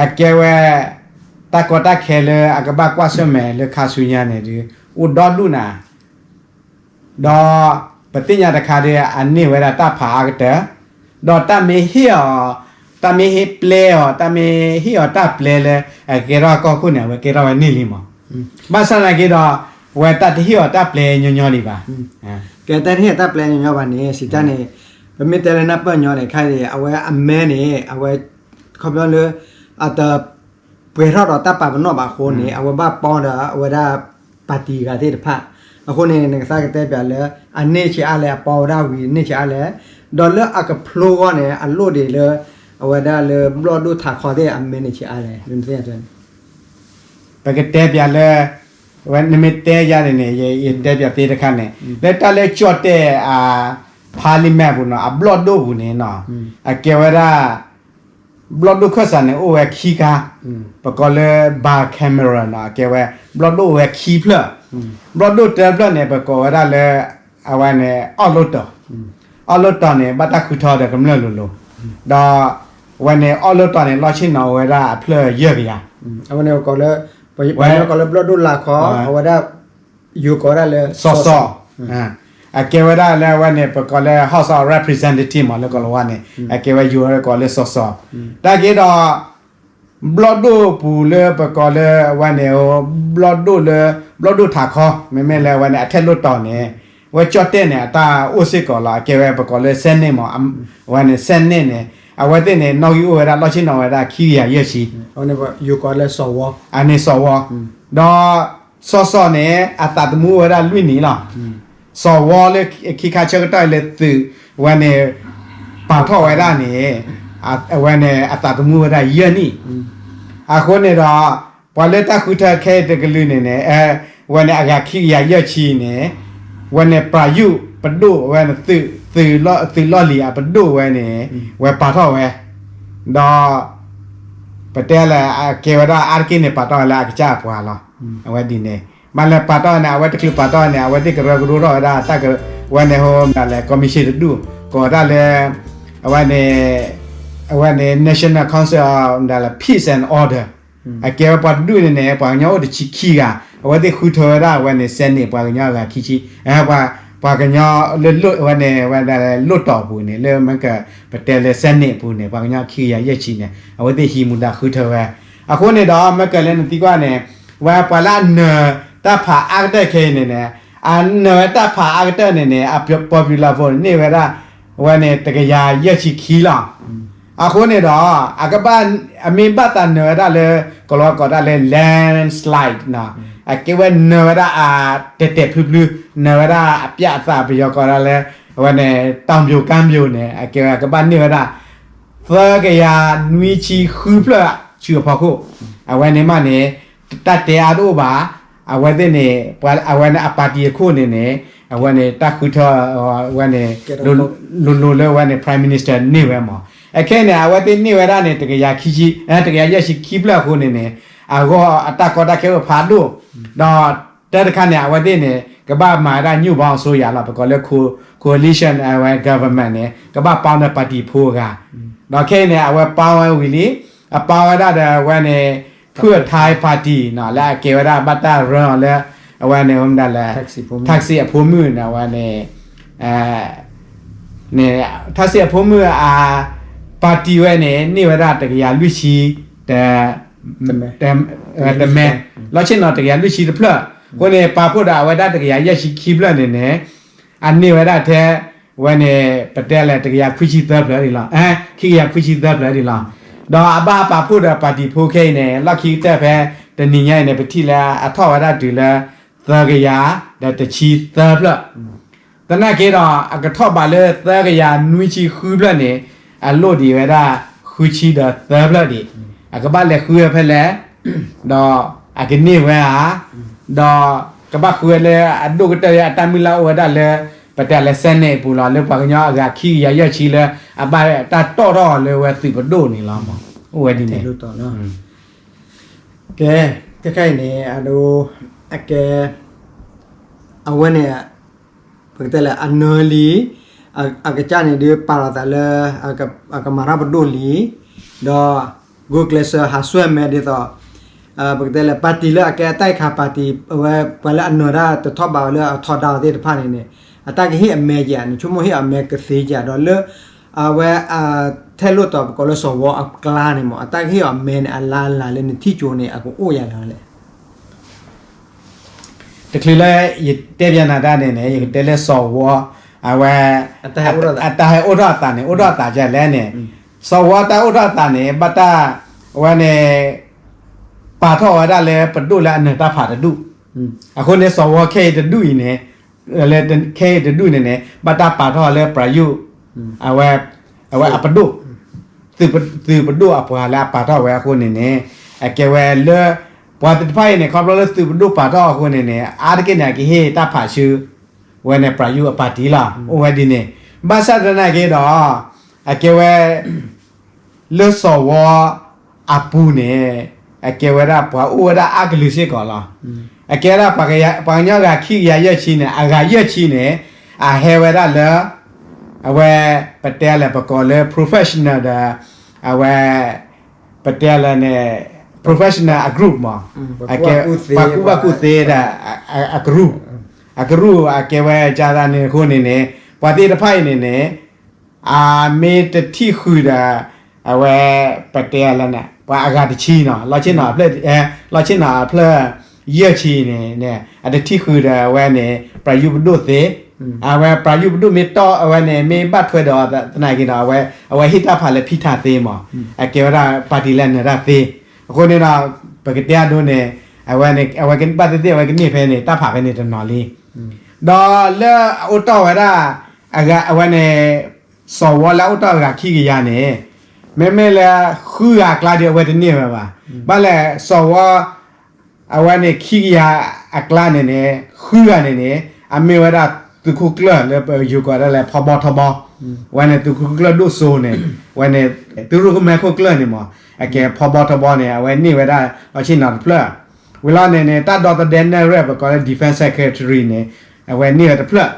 အကဲဝဲ တၢ်ကီတၢ်ခဲလၢအကဘၣ်ကွၢ်ဆၢၣ်မဲာ်လၢခါဆူညါန့ၣ်ဒီး အိၣ်ဒီဒူၣ်နၤ ဒီးပသ့ၣ်ညါတခါဒီး အန့ၢ်ဝဲဒၣ်တၢ်ဖးအါကတၢၢ်, ဒီးတၢ်မ့ၢ်ဟ့ၣ်အီၤ, တၢ်မ့ၢ်ဟ့ၣ်ပျဲအီၤ, တၢ်မ့ၢ်ဟ့ၣ်အီၤတၢ်ပျဲလၢအကဲထီၣ်ကီၢ်ခိၣ်န့ၣ် အဝဲကဲထီၣ်ဝဲန့ၢ်လံမး. ဘၣ်ဆၣ်သနာ်က့ဒီး အဝဲတၢ်တဟ့ၣ်အီၤတၢ်ပျဲညီညီလံဘၣ်. ကဲတၢ်တဟ့ၣ်အီၤတၢ်ပျဲညီညီဘၣ်န့ၣ် စံးတၢ်န့ၣ် ပမ့ၢ်တဲလၢနၢ်ပၢၢ်ညီန့ၣ် ခဲအံၤ အဝဲအမဲန့ၣ် အဝဲ ခီပညီလၢ အတ ပှဲၤထီၣ်ဒီးတၢ်ပာ်ပနီၣ်ဘၣ်အဃိန့ၣ် အဝဲဘၣ်ပီဒီးအဝဲဒၣ် ပၣ်တံၣ်ဂၤသ့ၣ်တဖၣ်. အဃိန့ၣ် နကသးကတဲပၠးလၢ အန့ၢ်ဆံးအါလဲၣ် အပီဝဲဒၣ်ဝံၤန့ၢ်ဆံးအါလဲၣ်, ဒီးလၢအကဖျိဂီၢ်န့ၣ် အလိၣ်ဒံးလၢ အဝဲဒၣ်လၢဘျီၣ်ဒိၣ်ထးခီသ့ၣ်အမဲန့ၣ်ဆံးအါလဲၣ် နသ့ၣ်ညါ ပကတဲပၠးလၢ ဝဲနမ့ၢ်တဲယၤန့ၣ်န့ၣ် ယတဲပၠးသ့တခါန့ၣ် လၢတၢ်လၢကၠီၣ်တဲၣ်အ parliament ပူၤနီၤ အဘျီၣ်ဒိၣ်ပူၤန့ၣ်နီၤ အကဲဝဲဒၣ် ဘျီၣ်ဒိၣ်ခၢၣ်စးန့ၣ် အိၣ်ဝဲခံခါ, ပကိးလၢ bicameral နီၤ အကဲဝဲ ဘျီၣ်ဒိၣ်အိၣ်ဝဲခံဖျၢၣ်, ဘျီၣ်ဒိၣ်တဖျၢၣ်န့ၣ် ပကိးဝဲဒၣ်လၢ အဝဲန့ၣ် အောက်လွှတ်တော်, အောက်လွှတ်တော်န့ၣ် ဘၣ်တၢ်ဃုထၢဒီးကမျၢၢ်လိၤလိၤ, ဒီး အဝဲန့ၣ် အောက်လွှတ်တော်န့ၣ် လီၢ်ဆ့ၣ်နီၤအိၣ်ဝဲဒၣ်အဖျၢၣ်ယဲၢ်ကယၤ, အဝဲန့ၣ် ပကိးလၢ ပှၤကညီကိးလၢဘျီၣ်ဒိၣ်လၤခီ အဝဲဒၣ် ယိၤကိးဝဲဒၣ်လၢ စီစီ, အကဲဝဲဒၣ်လၢအဝဲန့ၣ် ပကိးလၢ House of Representative မး လၢကီၢ်လီၤဝါန့ၣ် အကဲဝဲယိၤဝဲကိးလၢစီၤစီၤ, တၢ်က့ဒီး ဘျီၣ်ဒိၣ်ပူၤလၢပကိးလၢအဝဲန့ၣ် ဘျီၣ်ဒိၣ်လၢ ဘျီၣ်ဒိၣ်ထးခီ မ့မ့ၢ်လၢအဝဲန့ၣ် အထဲလွှတ်တော်န့ၣ် ဝဲကၠီၣ်တဲၣ်န့ၣ် အတၢ်အိၣ်စ့ၢ်ကီးလီၤ. အကဲဝဲပကိးလၢ Senate မး အဝဲန့ၣ် Senate န့ၣ် အဝဲသ့ၣ်န့ၣ် နီၣ်ဂံၢ်အိၣ်ဝဲဒၣ် လီၢ်ဆ့ၣ်နီၤဝဲဒၣ် ခံကယၤယဲၢ်ဆံ အန့ၣ်စီၤဝီ, ဒီး စီၤစီၤန့ၣ် အသးသမူအိၣ်ဝဲဒၣ်လွံၢ်နံၣ်လီၤ. စီၤဝီလၢခံခါဆၢကတီၢ်လၢသုးဝဲန့ၣ် ပာ်ထီၣ်ဝဲဒၣ်န့ၣ် အဝဲန့ၣ် အသးသမူဝဲဒၣ်ယဲၢ်နံၣ်. အဃိန့ၣ်ဒီး ပှၤလၢတၢ်ဃုထၢခဲအံၤတကလုာ်န့ၣ်န့ၣ် ဝဲန့ၣ်အဂၤခံကယၤယဲၢ်ဆံန့ၣ် ဝဲန့ၣ် ပြၢယုၣ် ပဒိၣ်ဝဲန့ၣ် သုးလီၢ်လံၤအပဒိၣ်ဝဲန့ၣ် ဝဲပာ်ထီၣ်ဝဲ ဒီး ပတဲလၢအကဲဝဲဒၣ်အါတက့ၢ်န့ၣ် ပာ်ထီၣ်ဝဲလၢအကစၢ်အပှၤလီၤ. အဝဲဒ်န့ၣ် ဘၣ်လၢပာ်ထီၣ်န့ၣ် အဝဲတချုးပာ်ထီၣ်န့ၣ် အဝဲသ့ၣ်ကရၢကရိထီၣ်ဝဲဒၣ်တၢ်က ဝဲန့ၣ်ဟိမတၤလဲၣ် commission တဒူၣ် ကိးတၢ်လၢ အဝဲန့ၣ် အဝဲန့ၣ် National Council of မတၤလဲၣ် Peace and Order အကဲဝဲပှၤတဒူၣ်န့ၣ်န့ၣ် ပှၤကညီအိၣ်တဆံခံဂၤ အဝဲသ့ၣ်ဃုထၢဝဲဒၣ် အဝဲန့ၣ် Senate ပှၤကညီအဂၤခံဆံ ပှ�ၤ ပှၤကညီလၢ အဝဲန့ၣ် အဝဲဒၣ်လၢ လွှတ်တော်ပူၤန့ၣ် လၢမ့ၢ်က ပတဲလၢ Senate ပူၤန့ၣ် ပှၤကညီခံကယၤယဲၢ်ဆံန့ၣ် အဝဲသ့ၣ်ဟံးမူဒါဃုထၢဝဲ. အဃိန့ၣ်ဒီး မ့ၢ်ကလၢနသံကွၢ်န့ၣ် ဝဲပှၤလၢအနၢၤတၢ်ဖးအါကတၢၢ်ခဲအံၤန့ၣ်န့ၣ် အနၢၤဝဲတၢ်ဖးအါကတၢၢ်န့ၣ်န့ၣ် အ popular vote န့ၢ်ဝဲဒၣ် အဝဲန့ၣ် တကယၤယဲၢ်ဆံခံလီၤ. အဃိန့ၣ်ဒီး အကဘၣ် အမ့ၢ်ဘၣ်သးနၢၤဝဲဒၣ်လၢ ကလီကိးဒၣ်လၢ landslide န့ၣ် အကဲဝဲနၢၤဝဲဒၣ်အ တဲာ်တဲာ်ဖျုဖျု နၢၤဝဲဒၣ်အပြးအသး ပယီၤကိးဒၣ်လၢ အဝဲန့ၣ် တောင်ပြိုကမ်းပြိုန့ၣ် အကဲဝဲကဘၣ်န့ၢ်ဝဲဒၣ် သၢကယၤနွံဆံဃုဖျၢၣ်ဆူအဖီခိၣ် အဝဲန့ၣ်မးန့ၣ် တၢ်တဲအါတအိၣ်ဘၣ်. အဝဲသ့ၣ်န့ၣ် အဝဲန့ၣ်အပၣ်တံၣ်အခိၣ်န့ၣ်န့ၣ် အဝဲန့ၣ်တၢ်ဃုထၢ အဝဲန့ၣ် လိၤလိၤလၢအဝဲန့ၣ် Prime Minister န့ၢ်ဝဲမး. အခဲအံၤန့ၣ် အဝဲသ့ၣ်န့ၢ်ဝဲဒၣ်န့ၣ် တကယၤခံဆံ တကယၤယဲၢ်ဆံခံဖျၢၣ်အဃိန့ၣ်န့ၣ် အဂီၢ်အတၢ်ကီတၢ်ခဲအိၣ်ဖးဒိၣ် ဒီးတၢ်တခါန့ၣ် အဝဲသ့ၣ်န့ၣ် ကဘၣ်မၤဝဲဒၣ် ညွန့်ပေါင်းအစိုးရ လီၤ. ပကိးလၢ coalition အဝဲ government န့ၣ် ကဘၣ်ပာ်ဝဲဒၣ်ပၣ်တံၣ်ဖိအဂၤ ဒီးခဲအံၤန့ၣ် အဝဲပာ်ဝဲဝံၤလံ အပာ်ဝဲဒၣ်ဒီးအဝဲန့ၣ် ဖုၣ်အထါပၣ်တံၣ်န့ၣ် လၢအကဲဝဲဒၣ်ဘၣ်တၢ်ရၢအီၤလၢ အဝဲန့ၣ် မတၤလဲၣ် ထၣ်စံၣ်အဖိမုၣ်န့ၣ် အဝဲန့ၣ် န့ၣ် ထၣ်စံၣ်အဖိမုၣ်အ ပၣ်တံၣ်ဝဲန့ၣ် န့ၢ်ဝဲဒၣ်တကယၤလွံၢ်ဆံ တ တမဲ လီၢ်ဆ့ၣ်နီၤ တကယၤလွံၢ်ဆံတဖျၢၣ် အဃိန့ၣ် ပာ်ဖှိၣ်ဒီးအဝဲဒၣ်တကယၤယဲၢ်ဆံခံဖျၢၣ်န့ၣ်န့ၣ် အန့ၢ်ဝဲဒၣ်ထဲ ဝဲန့ၣ် ပတဲလဲၣ် တကယၤခွံဆံသၢဖျၢၣ်ဒံးလီၤ. ခံကယၤခွံဆံသၢဖျၢၣ်ဒံးလီၤ. ဒီးအဘၣ်ပာ်ဖှိၣ်ဒီးပၣ်တံၣ်ဖိခဲအံၤန့ၣ် လီၢ်ခံကတၢၢ်ဖဲတနံၤညါအံၤန့ၣ် ပထံၣ်လၢအထီၣ်ဝဲဒၣ်တုၤလၢ သၢကယၤဒီးတဆံသၢဖျၢၣ် သနာ်က့ဒီး အကထီၣ်ဘးလၢသၢကယၤနွံဆံဃုဖျၢၣ်န့ၣ် အလိၣ်ဒံးဝဲဒၣ် ဃုဆံဒီးသၢဖျၢၣ်ဒံး, အကဘၣ်လဲၤဃုဝဲဖဲလဲၣ်, ဒီးအကန့ၢ်ဝဲဧါ, ဒီးကဘၣ်ဃုဝဲလၢအဒိၣ်ကတၢၢ်လၢအတၢ်မုၢ်လၢ်အိၣ်ဝဲဒၣ်လၢ ပတဲလၢ Senate အပူၤလီၤ, လၢပှၤကညီအဂၤခံကယၤယဲၢ်ဆံလၢ အဘၣ်တၢ်တီၣ်ထီၣ်လၢဝဲသုးပဒိၣ်န့ၣ်လီၤ. အိၣ်ဝဲဒ်န့ၣ် ကဲ, ခဲခဲအံၤန့ၣ် အဒိ အကဲ အဝဲန့ၣ် ပကတဲလၢအနၢၤလံ, အကစၢ်န့ၣ်ဒုးပာ်လီၤသးလၢ အကမၤထီၣ်ပဒိၣ်လံ, ဒီး ဂုာ်ကျဲးစၢးဟးဆှဲၣ်မဲာ်ဒ်သိး ပကတဲလၢ ပၣ်တံၣ်လၢအကဲအတၢ်ခးပၣ်တံၣ် အဝဲပှၤလၢအနၢၤတၢ်တထီၣ်ဘးဝဲလၢအထီဒါအီၤသ့ၣ်တဖၣ်န့ၣ်န့ၣ် အတၢ်ကဟ့ၣ်အမဲာ်ကဲး, နဆိကမိၣ်ဟ့ၣ်အမဲာ်ကသ့ကဲး, ဒီးလၢ အဝဲ ထဲလွှတ်တော် ပကိးလၢစီၤဝီအကျါန့ၣ်မး အတၢ်ကဟ့ၣ်အီၤအမဲာ်န့ၣ် အလါလါလၢနထံၣ်ကၠိန့ၣ် အကအိၣ်ယၤလၢလဲၣ်. တချုးလၢယတဲဘၣ်နၤတၢ်န့ၣ်န့ၣ် ယကတဲလၢစီၤဝီ အဝဲ အတၢ်ဟဲအိၣ်ထီၣ်အသးန့ၣ် အိၣ်ထီၣ်အသးဒ်လဲၣ်န့ၣ်, စီၤဝီတၢ်အိၣ်ထီၣ်အသးန့ၣ် ဘၣ်တၢ် အဝဲန့ၣ် ပာ်ထီၣ်ဝဲဒၣ်လၢပဒိၣ်လၢအနၢၤတၢ်ဖးတဒူၣ်, အဃိန့ၣ် စီၤဝီခဲအံၤတဒူၣ်အံၤန့ၣ် လၢခဲအံၤတဒူၣ်န့ၣ်န့ၣ် ဘၣ်တၢ်ပာ်ထီၣ်လၢ ပြၢယုၣ် အဝဲ အဝဲအပဒိၣ် သုးပဒိၣ်အပှၤလၢအပာ်ထီၣ်ဝဲအဃိန့ၣ်န့ၣ် အကဲဝဲလၢ ပှၤသ့ၣ်တဖၣ်အံၤန့ၣ် ခီဖျိလၢသုးပဒိၣ်ပာ်ထီၣ်အဃိန့ၣ်န့ၣ် အါတက့ၢ်န့ၣ် အကဟ့ၣ်တၢ်ဖးဆူ ဝဲန့ၣ် ပြၢယုၣ်အပၣ်တံၣ်လီၤ. အိၣ်ဝဲဒ်န့ၣ် ဘၣ်ဆၣ်သနာ်က့ဒီး အကဲဝဲ လၢစီၤဝီအပူၤန့ၣ် အကဲဝဲဒၣ်ပှၤအိၣ်ဝဲဒၣ်အါကလုာ်စ့ၢ်ကီးလီၤ. အကဲဝဲဒၣ် ပှၤကညီဂၤခံကယၤယဲၢ်ဆံန့ၣ် အဂၤယဲၢ်ဆံန့ၣ် အဟဲဝဲဒၣ်လၢ အဝဲ ပတဲလဲၣ် ပကိးလၢ professional ဒီး အဝဲ ပတဲလဲၣ်န့ၣ် professional အ group မး ပှၤကူၣ်ဘၣ်ကူၣ်သ့ဒီး အ group အကရူၢ်အကဲဝဲကၢ်သးန့ၣ်အဃိန့ၣ်န့ၣ် ပှၤသ့ၣ်တဖၣ်အံၤန့ၣ်န့ၣ် အမ့ၢ်တထံၣ်ဃုာ်ဒီး အဝဲ ပတဲလၢ ပှၤအဂၤတဆံနီၤ လီၢ်ဆ့ၣ်နီၤအဖျၢၣ် လီၢ်ဆ့ၣ်နီၤအဖျၢၣ် ယဲၢ်ဆံန့ၣ် အတထံၣ်ဃုာ်ဒီးအဝဲန့ၣ် ပြယူးပဒိၣ်သ့, အဝဲပြယူးပဒိၣ်မ့ၢ်တီၢ်အဝဲန့ၣ် မ့ၢ်ဘၣ်ထွဲဒီးသနာ်က့ဒီး အဝဲဟ့ၣ်တၢ်ဖးလၢဖံထးသ့မး, အကဲဝဲဒၣ် ပၣ်တံၣ်လၢအနၢၤတၢ်သ့, အဃိန့ၣ်ဒီး ပကတဲအဒိန့ၣ် အဝဲန့ၣ် အဝဲကဘၣ်သ့ၣ်သ့ၣ် အဝဲကန့ၢ်ဖဲန့ၣ် တၢ်ဖးဖဲန့ၣ်တနီၤလံ, ဒီးလၢအအိၣ်တီၢ်ဝဲဒၣ် အဝဲန့ၣ် စီၤဝီလၢအအိၣ်တီၢ်အဂၤခံကယၤန့ၣ် မ့မ့ၢ်လၢဃုဂၤအကျါဒီးအဝဲတန့ၢ်ဝဲဘၣ်, ဘၣ်လဲၣ်စီၤဝီ အဝဲန့ၣ်ခံကယၤအကျါန့ၣ်န့ၣ် ဃုဂၤန့ၣ်န့ၣ် အမ့ၢ်ဝဲဒၣ်သုးခိၣ်ကျၢၢ်လၢပယိၤကိးဒၣ်လဲာ်ဖီဘီထီဘီ, အဝဲန့ၣ်သုးခိၣ်ကျၢၢ်ဒိၣ်စိန့ၣ် အဝဲန့ၣ် သုးရူၢ်ကမဲခိၣ်ကျၢၢ်န့ၣ်မး အကဲဖီဘီထီဘီန့ၣ် အဝဲန့ၢ်ဝဲဒၣ်လီၢ်ဆ့ၣ်နီၤတဖျၢၣ်, ဝံၤလီၤန့ၣ်န့ၣ် တၢ်ဒီသဒၢနဲၣ်ရွဲၣ် ပကိးလၢ defense secretary န့ၣ် အဝဲန့ၢ်ဝဲတဖျၢၣ်,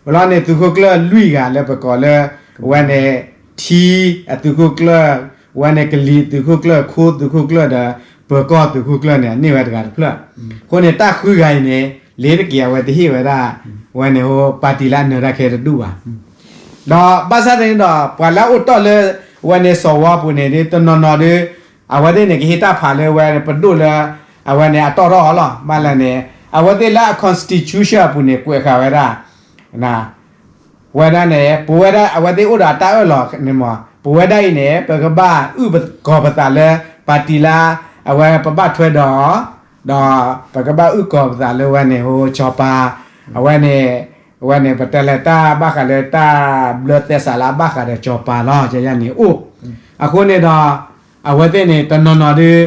ဝံၤလီၤန့ၣ် သုးခိၣ်ကျၢၢ်လွံၢ်ဂၤလၢပကိးလၢ အဝဲန့ၣ် ထံအသုးခိၣ်ကျၢၢ်, အဝဲန့ၣ်ကလံၤသုးခိၣ်ကျၢၢ်, ခိသုးခိၣ်ကျၢၢ်ဒီး ပၢၤကီၢ်သုးခိၣ်ကျၢၢ်န့ၣ် အန့ၢ်ဝဲတဂၤတဖျၢၣ်, အဃိန့ၣ် တၢ်ဃုဂၤအံၤန့ၣ် လ့ၤတက့ၤအဝဲတဟ့ၣ်ဝဲဒၣ် အဝဲန့ၣ်ဟိ ပၣ်တံၣ်လၢအနၢၤတၢ်ခဲတဒူၣ်ဘၣ်, ဒီးဘၣ်ဆၣ်သနာ်က့ဒီး ပှၤလၢအအိၣ်တီၢ်လၢ အဝဲန့ၣ်စီၤဝီအပူၤန့ၣ် ဒ်တနီၤနီၤဒီး အဝဲသ့ၣ်န့ၣ် ကဟ့ၣ်တၢ်ဖးလၢဝဲပဒိၣ်လၢ အဝဲန့ၣ်အတီၢ်ထီၣ်အီၤလီၤ, ဘၣ်လဲၣ်န့ၣ် အဝဲသ့ၣ်လၢအ constitution အပူၤန့ၣ် ကွဲးဃာ်ဝဲဒၣ် ဝဲဒၣ်န့ၣ် ပဝဲဒၣ်အဝဲသ့ၣ်အိၣ်ဒီးအတၢ်အၢၣ်လီၤန့ၣ်မး ပဝဲဒၣ်အံၤန့ၣ် ပကဘၣ်အုၣ်ကီၤပသးလၢ ပၣ်တံၣ်လၢ အဝဲပဘၣ်ထွဲဒီး ဒီးပကဘၣ်အုၣ်ကီၤပသးလၢဝဲန့ၣ်ဟိ စီၤပၤ အဝဲန့ၣ် အဝဲန့ၣ် ပတဲလၢတၢ်ဘၣ်ဃးလၢတၢ်ဘျၢသဲစးလၢအဘၣ်ဃးဒီးစီၤပၤလီၤ ယဲယၤန့ၣ်အိၣ်, အဃိန့ၣ်ဒီး အဝဲသ့ၣ်န့ၣ် တနီၤနီၤဒီး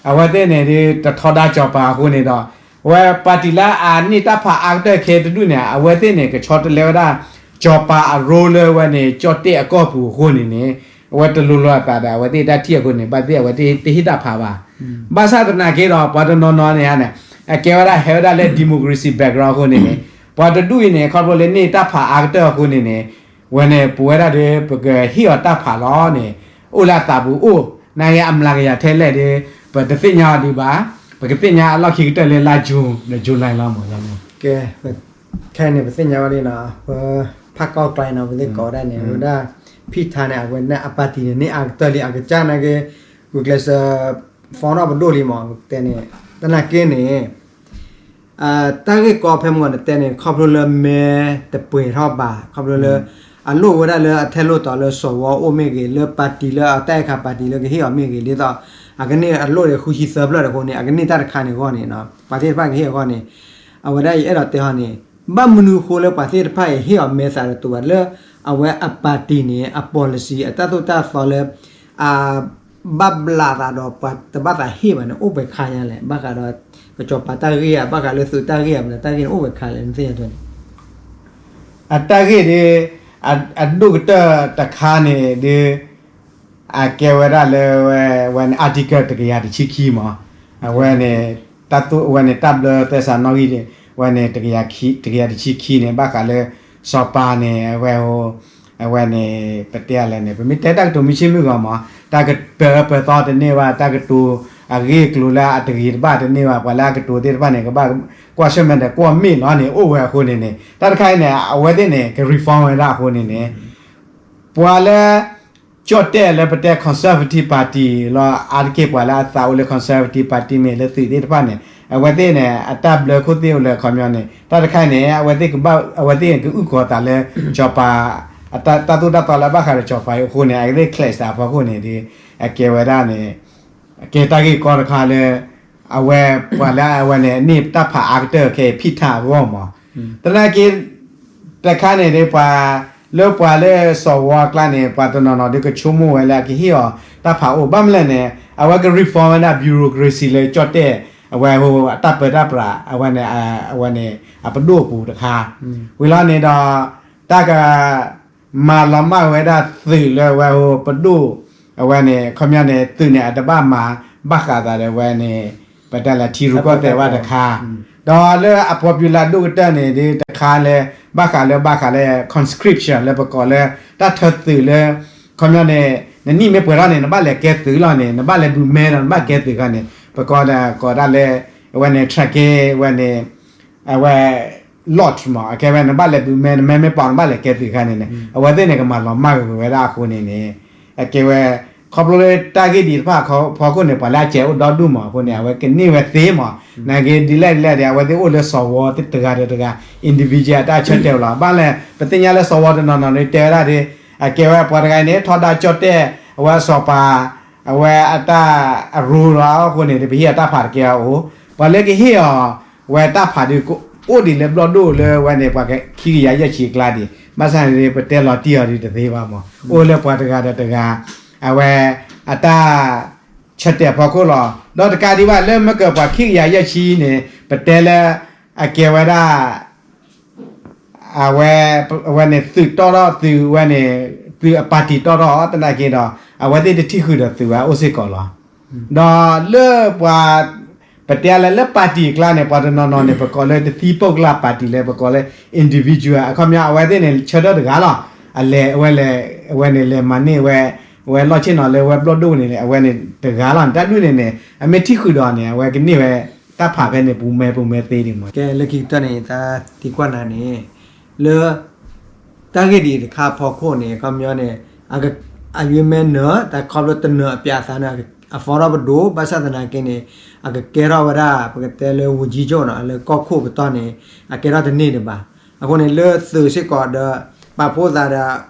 အဝဲသ့ၣ်န့ၣ်ဒီး တထီဒါစီၤပၤအဃိန့ၣ်ဒီး အဝဲပၣ်တံၣ်လၢအန့ၢ်တၢ်ဖးအါကတၢၢ်ခဲတဒူၣ်န့ၣ် အဝဲသ့ၣ်န့ၣ် ကဆီတလဲဝဲဒၣ် စီၤပၤအ role လၢဝဲန့ၣ် ကၠီၣ်တဲၣ်အကီၢ်ပူၤအဃိန့ၣ်န့ၣ် အဝဲတလိၤလိာ်အသးဒီး အဝဲသ့ၣ်တၢ်ထံၣ်အဃိန့ၣ် ဘၣ်သ့ၣ်အဝဲသ့ၣ်တဟ့ၣ်တၢ်ဖးဘၣ်. ဘၣ်ဆၣ်သနာ်က့ဒီး ပှၤတနီၤနီၤန့ၣ်န့ၣ် အကဲဝဲဒၣ်ဟဲဝဲဒၣ်လၢ democracy background အဃိန့ၣ်န့ၣ် ပှၤတဒူၣ်အံၤန့ၣ် ခီဖျိလၢန့ၢ်တၢ်ဖးအါကတၢၢ်အဃိန့ၣ်န့ၣ် ဝဲန့ၣ် ပဝဲဒၣ်ဒီး ပကဟ့ၣ်အီၤတၢ်ဖးလီၤန့ၣ် အိၣ်လၢအသးပူၤအိၣ် နာ်က့အမျးကယၤထဲလဲၣ်ဒီး ပတသ့ၣ်ညါအီၤဒံးဘၣ်. ပကသ့ၣ်ညါအလီၢ်ခံကတၢၢ်လၢလါ June ဒီး July လီၤမး. ကဲ ခဲအံၤန့ၣ် ပသ့ၣ်ညါဝဲဒၣ်နီၤ ပဖးကီၢ်ကျါနီၤ ပသ့ၣ်ကိးဝဲဒၣ်န့ၣ် ဝဲဒၣ် ဖံထါန့ၣ် အဝဲန့ၣ်အပၣ်တံၣ်န့ၣ် န့ၢ်အါကတၢၢ်လံ အကစၢ်နာ်က့ ဂုာ်ကျဲးစၢး form ထီၣ်ပဒိၣ်လံမး တဲန့ၣ် သနာ်က့န့ၣ် တၢ်ဂ့ၢ်ကီဖဲမုၢ်ဂီၤနတဲန့ၣ် ခီဖျိလၢမဲတပှဲၤထီၣ်ဘၣ် ခီဖျိလၢ အလိၣ်ဝဲဒၣ်လၢအထဲလိၣ်တီၤလၢစီၤဝီအိၣ်မ့ၢ်ဂ့ၤ လၢပၣ်တံၣ်လၢအတၢ်အဲၣ်ခါပၣ်တံၣ်လၢကဟ့ၣ်အီၤမ့ၢ်ဂ့ၤ ဒ်သိး အကန့ၢ်အလိၣ်ဒီးဃုဆံသၢဖျၢၣ်တဃိန့ၣ် အကန့ၢ်တၢ်တခါန့ၣ်အဂီၢ်န့ၣ် ပှၤသ့ၣ်တဖၣ်ကဟ့ၣ်အဂီၢ်န့ၣ် အဝဲဒၣ်ယအဲၣ်ဒိးတဲဟီန့ၣ် ဘၣ်မနုၤအဃိလၢပှၤသ့ၣ်တဖၣ်အံၤဟ့ၣ်အီၤမဲသးတတူာ်ဘၣ်လၢ အဝဲအပၣ်တံၣ်န့ၣ် အ policy အတၢ်သိၣ်တၢ်သီလၢ အဘၣ်ဘျးသးဒီးပှၤတဘၣ်သးဟ့ၣ်ဘၣ်န့ၣ် အိၣ်ပှဲၤခါညါလဲၣ် ဘၣ်ဃးဒီး ကစီၤပၤတၢ်ဂ့ၢ်ဧါ ဘၣ်ဃးလၢသုးတၢ်ဂ့ၢ်ဧါ မနုၤတၢ်ဂ့ၢ်န့ၣ် အိၣ်ပှဲၤခါလဲၣ် နသ့ၣ်ညါထွဲန့ၣ် အတၢ်ဂ့ၢ်ဒီး အဒိၣ်ကတၢၢ်တခါန့ၣ်ဒီး အကဲဝဲဒၣ်လၢဝဲ ဝဲန့ၣ် article တကယၤတဆံခံမး အဝဲန့ၣ် တၢ်သိၣ်ဝဲန့ၣ် တၢ်ဘျၢသဲစးနီၣ်ဂံၢ် ဝဲန့ၣ် တကယၤတဆံခံန့ၣ် ဘၣ်ဃးလၢ စီၤပၤန့ၣ် အဝဲ အဝဲန့ၣ် ပတဲလဲၣ်န့ၣ် ပမ့ၢ်တဲတၢ်ကတိၤမုၢ်ဆ့ၣ်မုၢ်ဂီၤမး တၢ်ကပၢၤအၢပၢၤသီတန့ၢ်ဘၣ် တၢ်ကတိၤအဂ့ၢ်အကျိၤလၢအတဂ့ၤတဘၣ်တန့ၢ်ဘၣ် ပှၤလၢအကတိၤသ့ၣ်တဖၣ်န့ၣ် ကဘၣ်ကွၢ်ဆၢၣ်မဲာ်ဒီးကွီၢ်မ့ၣ်လီၤန့ၣ် အိၣ်ဝဲအဃိန့ၣ်န့ၣ် တၢ်တခါအံၤန့ၣ် အဝဲသ့ၣ်န့ၣ် က reform ဝဲဒၣ်အဃိန့ၣ်န့ၣ် ပှၤလၢ ကၠီၣ်တဲၣ်လၢပတဲ conservative party လီၤ အါတက့ၢ်ပှၤလၢအသးအိၣ်လၢ conservative party မ့ၢ်လၢသုးသ့ၣ်တဖၣ်န့ၣ် အဝဲသ့ၣ်န့ၣ် အတၢ်ဘျၢခိၣ်သ့ၣ်အိၣ်လၢအခီပညီန့ၣ် တၢ်တခါအံၤန့ၣ် အဝဲသ့ၣ်ကဘၣ် အဝဲသ့ၣ်န့ၣ် ကအုၣ်ကီၤသးလၢ စီၤပၤ တၢ်သိၣ်တၢ်သီလၢအဘၣ်ဃးဒီးစီၤပၤအံၤအဃိန့ၣ် အဝဲသ့ၣ် clash သးအဖီခိၣ်န့ၣ်ဒီး အကဲဝဲဒၣ်န့ၣ် အကဲတၢ်ဂ့ၢ်ကီတခါလၢ အဝဲပှၤလၢအဝဲန့ၣ် န့ၢ်တၢ်ဖးအါကတၢၢ်ခဲအံၤ ဖံထါအဂီၢ်မး သနာ်က့ တခါန့ၣ်ဒီးပှၤ လၢပှၤလၢစီၤဝီအကျါန့ၣ် ပှၤတနီၤနီၤဒီးကဆိကမိၣ်ဝဲလၢအကဟ့ၣ်အီၤတၢ်ဖးအိၣ် ဘၣ်မနုၤလဲၣ်န့ၣ် အဝဲက reform ဝဲဒၣ် bureaucracy လၢကၠီၣ်တဲၣ် အဝဲဟိ အတၢ်ပၢတၢ်ပြး အဝဲန့ၣ် အဝဲန့ၣ် အပဒိၣ်အပူၤတခါ ဝံၤလီၤန့ၣ်ဒီး တၢ်က မၤလီၤမၢ်ဝဲဒၣ်သုးလၢအဝဲဟိ ပဒိၣ် အဝဲန့ၣ် ခီပညီန့ၣ် သုးန့ၣ် အတဘၣ်မၤဘၣ်ဃးသးဒီးဝဲန့ၣ် ပတဲလၢထံရူၢ်ကီၢ်သဲးဘၣ်တခါ ဒီးလၢအ popular ဒိၣ်ကတၢၢ်န့ၣ် ဒ်တခါလၢ ဘၣ်ဃးလၢ ဘၣ်ဃးလၢ conscription လၢပကိးလၢ တၢ်ထၢသုးလၢ ခီပညီန့ၣ် နနံၣ်မ့ၢ်ပှဲၤထီၣ်န့ၣ် နဘၣ်လဲၤကဲသုးလီၤန့ၣ် နဘၣ်လဲၤဒုးမဲလီၤ နဘၣ်ကဲသုးခါန့ၣ် ပကိးဒၣ် ကိးဒၣ်လၢ အဝဲန့ၣ် ထြဲးက့ ဝဲန့ၣ် အဝဲ lodge မး အကဲဝဲ နဘၣ်လဲၤပုၢ်မဲ နမဲမ့ၢ်ပီၤ နဘၣ်လဲၤကဲသုးခါန့ၣ်န့ၣ် အဝဲသ့ၣ်န့ၣ် ကမၤလီၤမၢ်ကွံာ်ဝဲဒၣ်အဃိန့ၣ်န့ၣ် အကဲဝဲ ခီဖျိလၢတၢ်ဂ့ၢ်ဒ်အံၤတဖၣ်အဖီခိၣ်န့ၣ် ပှၤလၢအစဲးအိၣ်ဒီဒူၣ်မးအဃိန့ၣ် အဝဲကန့ၢ်ဝဲသ့မး နာ်က့ဒ်လဲၣ်ဒ်လဲၣ်ဒီး အဝဲသ့ၣ်အိၣ်လၢစီၤဝီသ့ၣ်တဂၤဒီးတဂၤ individual အတၢ်ဆၢတဲာ်လီၤ. ဘၣ်လဲၣ် ပသ့ၣ်ညါလၢစီၤဝီတနီၤနီၤန့ၣ် တဲဝဲဒၣ်ဒ် အကဲဝဲပှၤတဂၤအံၤန့ၣ် ထီဒါကၠီၣ်တဲၣ် အဝဲအစီၤပၤ အဝဲအတၢ်အရူလီၤအဃိန့ၣ် ပဟ့ၣ်အီၤတၢ်ဖးတကဲအီၤအိၣ် ပှၤလၢကဟ့ၣ်အီၤ ဝဲတၢ်ဖးဒုး အိၣ်ဒံးလၢဘျီၣ်ဒိၣ်လၢဝဲန့ၣ် ပှၤခံကယၤယဲၢ်ဆံအကျါဒံး ဘၣ်ဆၣ်န့ၣ် ပတဲလီၤတံၢ်အီၤဒံးတသ့ဘၣ်မး အိၣ်လၢပှၤတဂၤဒီးတဂၤ အဝဲ အတၢ် ဆၢတဲာ်အဖီခိၣ်လီၤ. ဒီးတကးဒံးဘၣ်လၢမ့ၢ်ကပှၤခံကယၤယဲၢ်ဆံန့ၣ် ပတဲလၢ အကဲဝဲဒၣ် အဝဲ အဝဲန့ၣ်သုးတီၣ်ထီၣ်သုးဝဲန့ၣ် သုးအပၣ်တံၣ်တီၣ်ထီၣ်သနာ်က့ဒီး အဝဲသ့ၣ်တထံၣ်ဃုာ်ဒီးသုးဝဲအိၣ်စ့ၢ်ကီးလီၤ. ဒီးလၢပှၤ ပတဲလၢလၢပၣ်တံၣ်အကျါန့ၣ် ပှၤတနီၤနီၤန့ၣ် ပကိးလၢတသံပိၢ်ကလၢ ပၣ်တံၣ်လၢပကိးလၢ individual အခီပညီ အဝဲသ့ၣ်န့ၣ် ဆၢထၢၣ်တဂၤလီၤ. အလဲၤအဝဲလဲၤ အဝဲန့ၣ်လဲၤမၤန့ၢ်ဝဲ ဝဲလီၢ်ဆ့ၣ်နီၤလၢဝဲဘျီၣ်ဒိၣ်န့ၣ် အဝဲန့ၣ်တဂၤလီၤ. တၢ်ဒုးန့ၣ်န့ၣ် အမ့ၢ်ထံၣ်ဃုာ်ဒီးန့ၣ် အဝဲကန့ၢ်ဝဲ တၢ်ဖးဖဲန့ၣ် ပူၤမဲပူၤမဲသ့ဒံးမး. ကဲလၢခံကတၢၢ်န့ၣ် တၢ်သံကွၢ်နၤန့ၣ် လၢ တၢ်ဂ့ၢ်ဒ်အံၤတခါအဖီခိၣ်န့ၣ် အခီပညီန့ၣ် အယွ့မဲနၢၤ တၢ်ခီဖျိတနၢၤအပၠးအသးန့ၣ် အ afford ပဒိၣ် ဘၣ်ဆၣ်သနာ်က့န့ၣ် အကကဲထီၣ်ဝဲဒၣ် ပကတဲလၢ ဝူၤကၠံကၠိၣ်နီၤ လၢကီၢ်ခိၣ်ပတီၢ်န့ၣ် အကဲထီၣ်တန့ၢ်ဒံးဘၣ်. အဃိန့ၣ် လၢသုးစ့ၢ်ကီးဒီး ပာ်ဖှိၣ်သးဒီး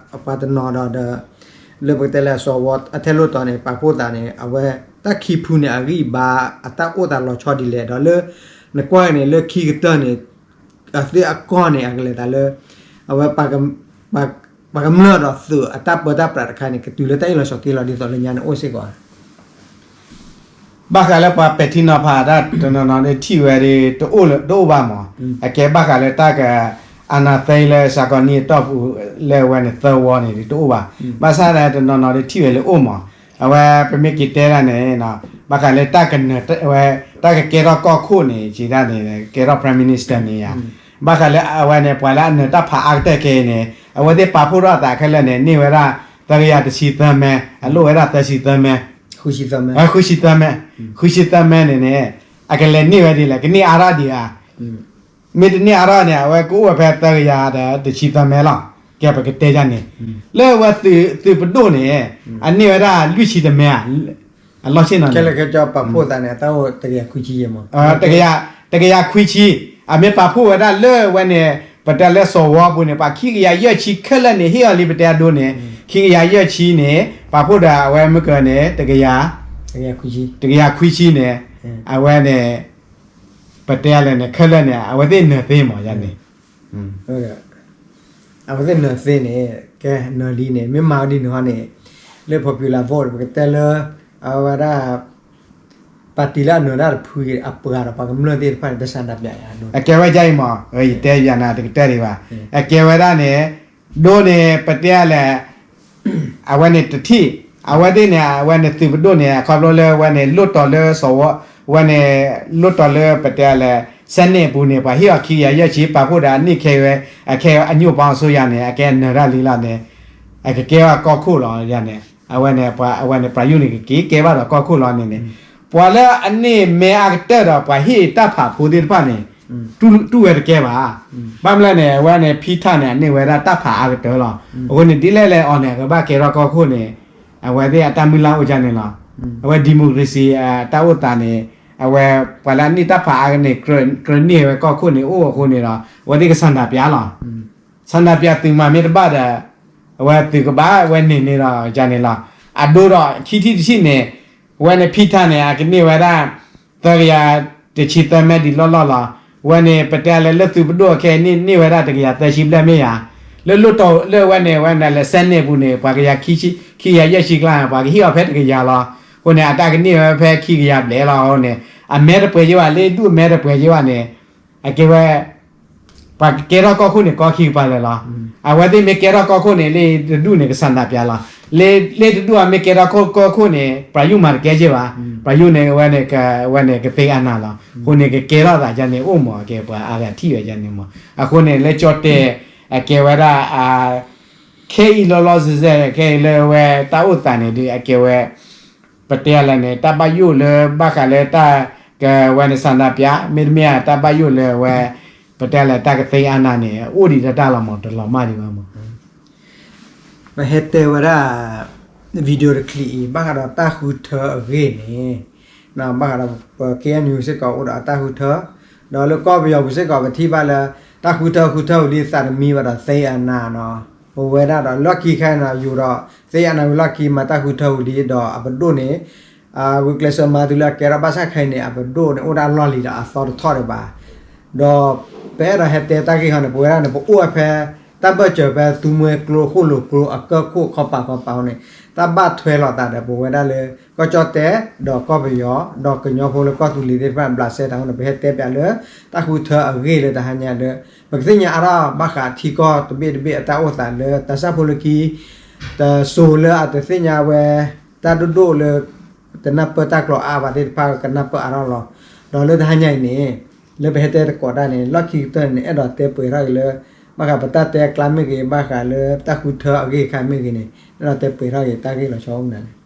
ပှၤတနီၤဒီး လၢပကတဲလၢအစီၤဝီအထဲလိၣ်တီၤန့ၣ် ပာ်ဖှိၣ်သးန့ၣ် အဝဲ တၢ်ခံဖုန့ၣ် အဂံၢ်အဘါ အတၢ်အိၣ်သးလီၤဆီဒ်လဲၣ် ဒီးလၢ နကွၢ်န့ၣ် လၢခံကတၢၢ်န့ၣ် အသ့ၣ်အကီၢ်န့ၣ် အကလဲၤသးလၢ အဝဲ ပှၤကမျၢၢ်ဒီးသုးအတၢ်ပၢတၢ်ပြးတခါန့ၣ် ကတုၤလၢတၢ်အ့ၣ်လိာ်ဆိးက့လီၤ ဒ်သိးလၢညါန့ၣ်အိၣ်စ့ၢ်ကီး ဘၣ်ဃးလၢပှၤပဲာ်ထံနီၤဖးတၢ်တနီၤနီၤန့ၣ် ထံၣ်ဝဲဒ်တအိၣ်ဘၣ်မး, အကဲဘၣ်ဃးလၢတၢ်က အာဏာသိမ်း လၢစးကီးနံအတီၢ်ပူၤ လၢအဝဲန့ၣ်သၢဝီန့ၣ် တအိၣ်ဘၣ်. ဘၣ်ဆၣ်ဒီးတနီၤနီၤန့ၣ်ထံၣ်ဝဲလၢအိၣ်မး, အဝဲပမ့ၢ်က့ၤတဲဒၣ်န့ၣ် ဘၣ်ဃးလၢတၢ်ကနၢၤဝဲ တၢ်ကကဲထီၣ်ကီၢ်ခိၣ်န့ၣ် က့ၤဒၣ်န့ၣ် ကဲထီၣ် Prime Minister န့ၣ်ယါ, ဘၣ်ဃးလၢအဝဲန့ၣ် ပှၤလၢအနၢၤတၢ်ဖးအါကတၢၢ်ခဲအံၤန့ၣ် အဝဲသ့ၣ်ပာ်ဖှိၣ်ထီၣ်အသးခဲလၢာ်န့ၣ် န့ၢ်ဝဲဒၣ် သၢကယၤတဆံသၢမဲ, အလိၣ်ဝဲဒၣ်သၢဆံသၢမဲ ဃုဆံသၢမဲ, ဃုဆံသၢမဲန့ၣ်န့ၣ် အကလဲၤန့ၢ်ဝဲဒ်လဲၣ်, ကန့ၢ်အါထီၣ်ဒံးဧါ. မ့ၢ်တန့ၢ်အါထီၣ်န့ၣ် အဝဲကအိၣ်ဝဲဖဲသၢကယၤဒီးတဆံသၢမဲလီၤ. ကဲပကတဲယါန့ၣ် လၢအဝဲသုးပဒိၣ်န့ၣ် အန့ၢ်ဝဲဒၣ်လွံၢ်ဆံတမဲဧါ, အလီၢ်ဆ့ၣ်နီၤန့ၣ် ခဲလၢာ်ခဲဆ့ပာ်ဖှိၣ်သးန့ၣ် အတၢ်အိၣ်တကယၤခွံဆံယဲၢ်မး, တကယၤခွံဆံ, အမ့ၢ်ပာ်ဖှိၣ်ဝဲဒၣ်လၢအဝဲန့ၣ် ပတဲလၢစီၤဝီပူၤန့ၣ် ပှၤခံကယၤယဲၢ်ဆံခဲလၢာ်န့ၣ် ဟ့ၣ်အီၤလံပတဲအဒိန့ၣ် ခံကယၤယဲၢ်ဆံန့ၣ် ပာ်ဖှိၣ်ဒီးအဝဲမ့ၢ်ကန့ၣ် တကယၤခွံဆံန့ၣ် အဝဲန့ၣ် ပတဲလဲၣ်န့ၣ် ခဲလၢာ်န့ၣ် အဝဲသ့ၣ်နၢၤသ့မးယါန့ၣ် အဝဲသ့ၣ်နၢၤသ့န့ၣ် ကဲနၢၤလံန့ၣ် မ့ၢ်မၤဒ်န့ၣ်ဟီန့ၣ် လၢ popular vote ပကတဲလၢ အဝဲဒၣ် ပၣ်တံၣ်လၢအနၢၤဒၣ်တဖုအံၤ အပှၤဒီးပှၤကမျၢၢ်သ့ၣ်တဖၣ်န့ၣ် တဆန္ဒပြယါ အကဲဝဲဒ်အံၤမး ယတဲယၤန့ၣ် တကတၢၢ်ဒံးဘၣ်, အကဲဝဲဒၣ်န့ၣ် ဒိန့ၣ် ပတဲလဲၣ် အဝဲန့ၣ်တထံၣ်, အဝဲသ့ၣ်န့ၣ် အဝဲန့ၣ်သုးပဒိၣ်န့ၣ် အခီဖျိလၢအဝဲန့ၣ် လိၣ်တီၤလၢစီၤဝီ, အဝဲန့ၣ် လိၣ်တီၤလၢပတဲလဲၣ် Senate ပူၤန့ၣ် ပှၤဟ့ၣ်အီၤခံကယၤယဲၢ်ဆံ ပာ်ဖှိၣ်ဒီးအန့ၢ်ခဲအံၤဝဲ အခဲအံၤအညိၣ်ပီအစိယါန့ၣ် အကဲနၢၤဒၣ်လံလီၤန့ၣ် အကကဲဝဲကီၢ်ခိၣ်လီၤယါန့ၣ် အဝဲန့ၣ် ပှၤ အဝဲန့ၣ် ပြၢ်ယိၣ်န့ၣ် ကက့ၤကဲဘၣ်ဒီးကီၢ်ခိၣ်လီၤန့ၣ်န့ၣ် ပှၤလၢအန့ၢ်မဲအါကတၢၢ်ဒီး ပှၤဟ့ၣ်တၢ်ဖးဖိသ့ၣ်တဖၣ်န့ၣ် တူၢ်ဝဲတကဲဘၣ်. ဘၣ်မနုၤလဲၣ်န့ၣ် အဝဲန့ၣ် ဖံထၣ်န့ၣ် အန့ၢ်ဝဲဒၣ်တၢ်ဖးအါကတၢၢ်လီၤ. အဃိန့ၣ် ဒ်လဲၣ်လဲၣ်အီၤန့ၣ် အကဘၣ်ကဲထီၣ်ကီၢ်ခိၣ်န့ၣ် အဝဲသ့ၣ်အတၢ်မုၢ်လၢ်အိၣ်ကန့ၣ်လီၤ. အဝဲ democracy အတၢ်အိၣ်သးန့ၣ် အဝဲပှၤလၢအန့ၢ်တၢ်ဖးအါန့ၣ် ကြၢးန့ၢ်ဝဲကီၢ်ခိၣ်န့ၣ်အိၣ်အဃိန့ၣ်ဒီး အဝဲသ့ၣ်ကဆန္ဒပြလီၤ. ဆန္ဒပြသုးမၤမ့ၢ်တဘၣ်ဒီး အဝဲသုးကဘၣ်ဝဲန့ၣ်န့ၣ်ဒီးယါန့ၣ်လီၤ. အဒိဒီးခံထံၣ်တထံၣ်န့ၣ် အဝဲန့ၣ် ဖံထၣ်န့ၣ် အကန့ၢ်ဝဲဒၣ် သၢကယၤတဆံသၢမဲဒံးလီၢ်လီၢ်လီၤ. အဝဲန့ၣ် ပတဲလၢလၢသုးပဒိၣ်အခဲအံၤန့ၢ်ဝဲဒၣ်တကယၤသၢဆံဘျဲၣ်မ့ၢ်ဧါ. လၢလိၣ်တီၤလၢအဝဲန့ၣ် အဝဲန့ၣ်လၢ Senate ပူၤန့ၣ် ပှၤကယၤခံဆံ ခံကယၤယဲၢ်ဆံကျါန့ၣ် ပှၤကဟ့ၣ်အီၤဖဲတကယၤလီၤ. အဃိန့ၣ် အတၢ်ကန့ၢ်ဝဲဖဲခံကယၤဘျဲၣ်လီၤ. အဃိန့ၣ် အမဲတပှဲၤယဲဘၣ် လၢဒူၣ်အမဲတပှဲၤယဲဘၣ်န့ၣ် အကဲဝဲ ပှၤကကဲထီၣ်ကီၢ်ခိၣ်န့ၣ် ကီခံကပၤလၢာ်လီၤ. အဝဲသ့ၣ်မ့ၢ်ကဲထီၣ်ကီၢ်ခိၣ်န့ၣ် လၢတဒူၣ်န့ၣ် ကဆန္ဒပြလီၤ. လၢ လၢတဒူၣ်အမ့ၢ်ကဲထီၣ်ကီၢ်ခိၣ်န့ၣ် ပြၢ်ယိၣ်မၤတကဲယဲဘၣ်. ပြၢ်ယိၣ်န့ၣ် အဝဲန့ၣ် အဝဲန့ၣ် ကသ့အနၤလီၤ. အဃိန့ၣ် ကကဲထီၣ်သးယါန့ၣ်အိၣ်မး အကဲပှၤအါဂၤထံၣ်ဝဲယါန့ၣ်မး. အဃိန့ၣ် လၢကၠီၣ်တဲၣ် အကဲဝဲဒၣ် ခဲအံၤလီၤလီၤဆဲးဆဲး ခဲအံၤလၢအဝဲတၢ်အိၣ်သးန့ၣ်ဒီး အကဲဝဲ ပတဲလဲၣ်န့ၣ် တၢ်ဘၣ်ယိၣ်လၢဘၣ်ဃးလၢတၢ်ကဝဲန့ၣ် ဆန္ဒပြ မ့တမ့ၢ် တၢ်ဘၣ်ယိၣ်လၢအဝဲ ပတဲလဲၣ် တၢ်ကသ့အါနၤန့ၣ် အိၣ်ဒံးတၢ်တၢ်လီၤမး တလီၤမၢ်ဒံးဘၣ်မး. ပဟဲတဲဝဲဒၣ် video တချံးအံၤ ဘၣ်ဃးဒီးတၢ်ဃုထၢအဂ့ၢ်န့ၣ် ဘၣ်ဃးဒီးပ ခ့ၣ်အဲၣ်ယူၣ် စ့ၢ်ကီးအိၣ်ဒီးအတၢ်ဃုထၢ, ဒီးလၢကီၢ်ပယီၤပူၤစ့ၢ်ကီး ပထံၣ်ဘၣ်လၢ တၢ်ဃုထၢဃုထၢဝံၤလံသးတမံဘၣ်ဒီးသ့အါနၤနီၤ. ပဝဲဒၣ်ဒီးလီၢ်ခံခဲအံၤနီၤ ယူၤဒီးသ့အါနၤဝံၤလီၢ်ခံ မၤတၢ်ဃုထၢဝံၤလံဒီးအပဒိၣ်န့ၣ် ဂုာ်ကျဲးစၢးမၤတုၤလၢအကဲထီၣ်ဘၣ်ဆၣ်ခဲအံၤန့ၣ် အပဒိၣ်န့ၣ် အိၣ်ဒၣ်လီၢ်လံၤဒီးအသီတထီၣ်ဒံးဘၣ်. ဒီးပအဲၣ်ဒိးဟဲတဲတၢ်ဂ့ၢ်ဟီန့ၣ် ပဝဲဒၣ်န့ၣ် ပအိၣ်ဝဲဖဲ တၢ်ဘၢၣ်စၢၤဖဲသူမှဲကျိ ဃိၣ်လိာ်ကျိ အကၢၢ်ခိၣ်ခီပၤခီပၤအဃိန့ၣ် တၢ်ဘၣ်ထွဲလိာ်သးဒီးပဝဲဒၣ်လၢ ကီၢ်ကၠီၣ်တဲၣ် ဒီးကီၢ်ပယီၤ ဒီးကညီဖိလၢကီၢ်သူလ့ၤသ့ၣ်တဖၣ် ဘျးစဲတၢ်အဃိန့ၣ် ပဟဲတဲပၠးလၢ တၢ်ဃုထၢအဂ့ၢ်လၢတဟါညါဒီး ပကသ့ၣ်ညါအါထီၣ်ဘၣ်ဃးထံကီၢ်တဘ့ၣ်တဘ့ၣ်အတၢ်အိၣ်သးလၢ တၢ်ဆၣ်ဖိလၢခံ တစိၤလၢအတသ့ၣ်ညါဝဲ တၢ်ဒိၣ်ဒိၣ်လၢ တနၢ်ပၢၢ်တၢ်ကျိၤအါဘၣ်သ့ၣ်တဖၣ် ကနၢ်ပၢၢ်အါထီၣ်လီၤ. ဒီးလၢတဟါညါအံၤန့ၣ် လၢပဟဲတဲသကိးတၢ်န့ၣ် လီၢ်ခံကတၢၢ်န့ၣ် အဲၣ်ဒိးတဲပှဲၤထီၣ်က့ၤလၢ ဘၣ်ဃးပတၢ်တဲအကျါမ့ၢ်ဂ့ၤ ဘၣ်ဃးလၢတၢ်ဃုထၢအဂ့ၢ်အခါမ့ၢ်ဂ့ၤန့ၣ် အဲၣ်ဒိးတဲပှဲၤထီၣ်က့ၤတၢ်ဂ့ၢ်လီၤဆီအိၣ်မနုၤလဲၣ်.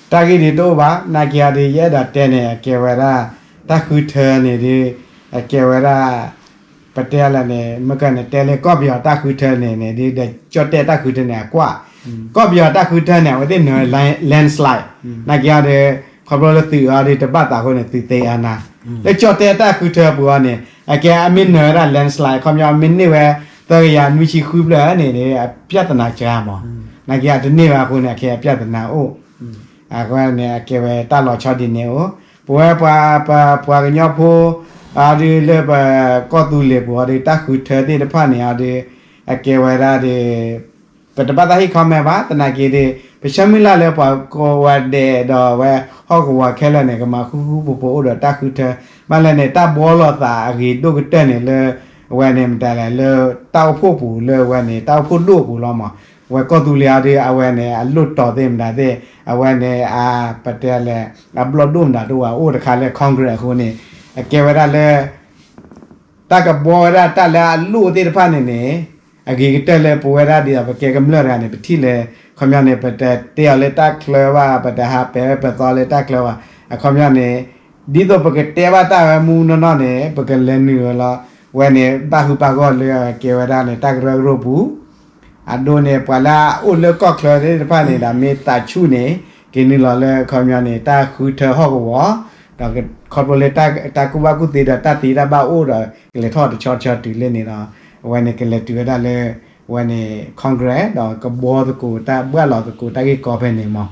တၢ်ဂ့ၢ်ဒ်တအိၣ်ဘၣ် နာ်က့အီၤဒ် ယအဲၣ်ဒိးတဲန့ၣ် အကဲဝဲဒၣ် တၢ်ဃုထၢန့ၣ်ဒ် အကဲဝဲဒၣ် ပတဲလဲၣ်န့ၣ် မ့ၢ်ကန့ၣ် တဲလၢကီၢ်ပယီၤတၢ်ဃုထၢန့ၣ်န့ၣ် ဒ်ဒီးကၠီၣ်တဲၣ်တၢ်ဃုထၢန့ၣ် အကွၢ် ကီၢ်ပယီၤတၢ်ဃုထၢန့ၣ် အဝဲသ့ၣ်နၢၤ landslide နာ်က့အီၤဒီး ခီဖျိလၢသုးအီၤဒ်တဘၣ်သးအဃိန့ၣ် သုးသ့အါနၤ လၢကၠီၣ်တဲၣ်တၢ်ဃုထၢပူၤအီၤန့ၣ် အကဲအမ့ၢ်နၢၤဝဲဒၣ် landslide ခီပညီမ့ၢ်န့ၢ်ဝဲ သၢကယၤနွံဆံဃုဖျၢၣ်န့ၣ် အပြဿနာကါမး နာ်က့အီၤတန့ၢ်ဘၣ်အဃိန့ၣ် အကဲအပြဿနာအိၣ် အဃိန့ၣ် အကဲဝဲတၢ်လီၤဆီဒ်န့ၣ်အိၣ် ပဝဲပှၤ ပှၤကညီဖိ အီၤဒ်လၢပကီၢ်သူလ့ၤပူၤအီၤဒ် တၢ်ဃုထၢသ့ၣ်တဖၣ်န့ၣ်အီၤဒ် အကဲဝဲဒၣ်ဒ် ပတဘၣ်သးဟ့ၣ် comment ဘၣ် သနာ်က့ဒ် ပဆၢမုၢ်လၢ်လၢပှၤကိးဝဲဒဲးဒီးဝဲဟီၣ်ကဝီၤခဲလၢာ်န့ၣ် ကမၤဃူဃူဖိးဖိးအိၣ်ဒီးတၢ်ဃုထၢ ဘၣ်လဲၣ်န့ၣ် တၢ်ဘှီလိာ်သးအဂ့ၤဒိၣ်ကတၢၢ်န့ၣ်လၢ အဝဲန့ၣ်မတၤလဲၣ် လၢတၢ်အိၣ်ဖှိၣ်ပူၤလၢအဝဲန့ၣ် တၢ်အိၣ်ဖှိၣ်ဒိၣ်ပူၤလီၤမး အဝဲကီၢ်သူလ့ၤအီၤဒ် အဝဲန့ၣ် အလိၣ်တီၤသ့ၣ်မတၤသ့ၣ် အဝဲန့ၣ် အ ပတဲလဲၣ် အဘျီၣ်ဒိၣ်မတၤဒိၣ်ဝဲအိၣ်တခါလၢ Congress အဃိန့ၣ် အကဲဝဲဒၣ်လၢ တၢ်ကဘှီဝဲဒၣ်တၢ်လၢအလိၣ်သ့ၣ်တဖၣ်န့ၣ်န့ၣ် အဂ့ၤကတၢၢ်လၢပဝဲဒၣ်ဒ်သိးပကဲကမျၢၢ်တဂၤန့ၣ် ပထံၣ်လၢ ခီပညီန့ၣ် ပတတဲအီၤလၢတၢ်ချၢဘၣ် ပတဟးပဲာ်ဝဲပသီလၢတၢ်ချၢဘၣ် အခီပညီန့ၣ် ဒ်သိးပကတဲဘၣ်တၢ်ဝဲမူနီၢ်နီၢ်န့ၣ် ပကလဲၤနုာ်ဝဲလီၤ ဝဲန့ၣ် ဘၣ်ဟုဘၣ်ဂီၢ်လၢအကဲဝဲဒၣ်န့ၣ် တၢ်ကရၢကရိပူၤ အဒိန့ၣ် ပှၤလၢအအိၣ်လၢကီၢ်ချၢသ့ၣ်တဖၣ်န့ၣ်ဒီး မ့ၢ်သးဆူၣ်န့ၣ် က့ၤနုာ်လီၤလၢခီပညီန့ၣ် တၢ်ဃုထၢဟီၣ်ကဝီၤ ဒီးခီဖျိလၢတၢ်ကူၣ်ဘၣ်ကူၣ်သ့ဒီးတၢ်သ့တၢ်ဘၣ်အိၣ်ဒီး ကလဲၤထီၣ်တဆီတဆီတုၤလၢန့ၣ်ဒီး အဝဲန့ၣ်ကလဲၤတုၤဝဲဒၣ်လၢ အဝဲန့ၣ် Congress ဒီးကဘှီသကိးတၢ်ဘှၣ်လီၤသကိးတၢ်ဂ့ၢ်ကီဖဲန့ၣ်မး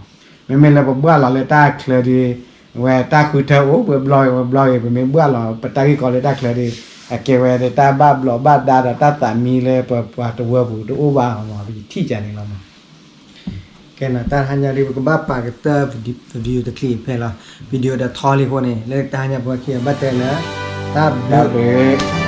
မ့မ့ၢ်လၢပဘှၣ်လီၤလၢတၢ်ချၢဒီး အဝဲတၢ်ဃုထၢအိၣ် ပဘျီဂ့ၤ ပဘျီဂ့ၤ ပမ့ၢ်ဘှၣ်လီၤပတၢ်ဂ့ၢ်ကီလၢတၢ်ချၢဒီး အကဲဝဲတၢ်ဘၣ်ဘျီးဘၣ်ဒါဒီးတၢ်သးမံလၢပပှၤတဝၢပူၤတအိၣ်ဘၣ်မး ပထံၣ်ကန့ၣ်လီၤမး ကဲနီၤ တၢ်တဟါညါဒ် ပကဘၣ်ပာ်ကတၢၢ် video တချံးဖဲလီၤ video ဒီးထီလံအဃိန့ၣ် လၢတဟါညါပဝဲခံဂၤဘၣ်တဲလၢ တၢ်ဘျုး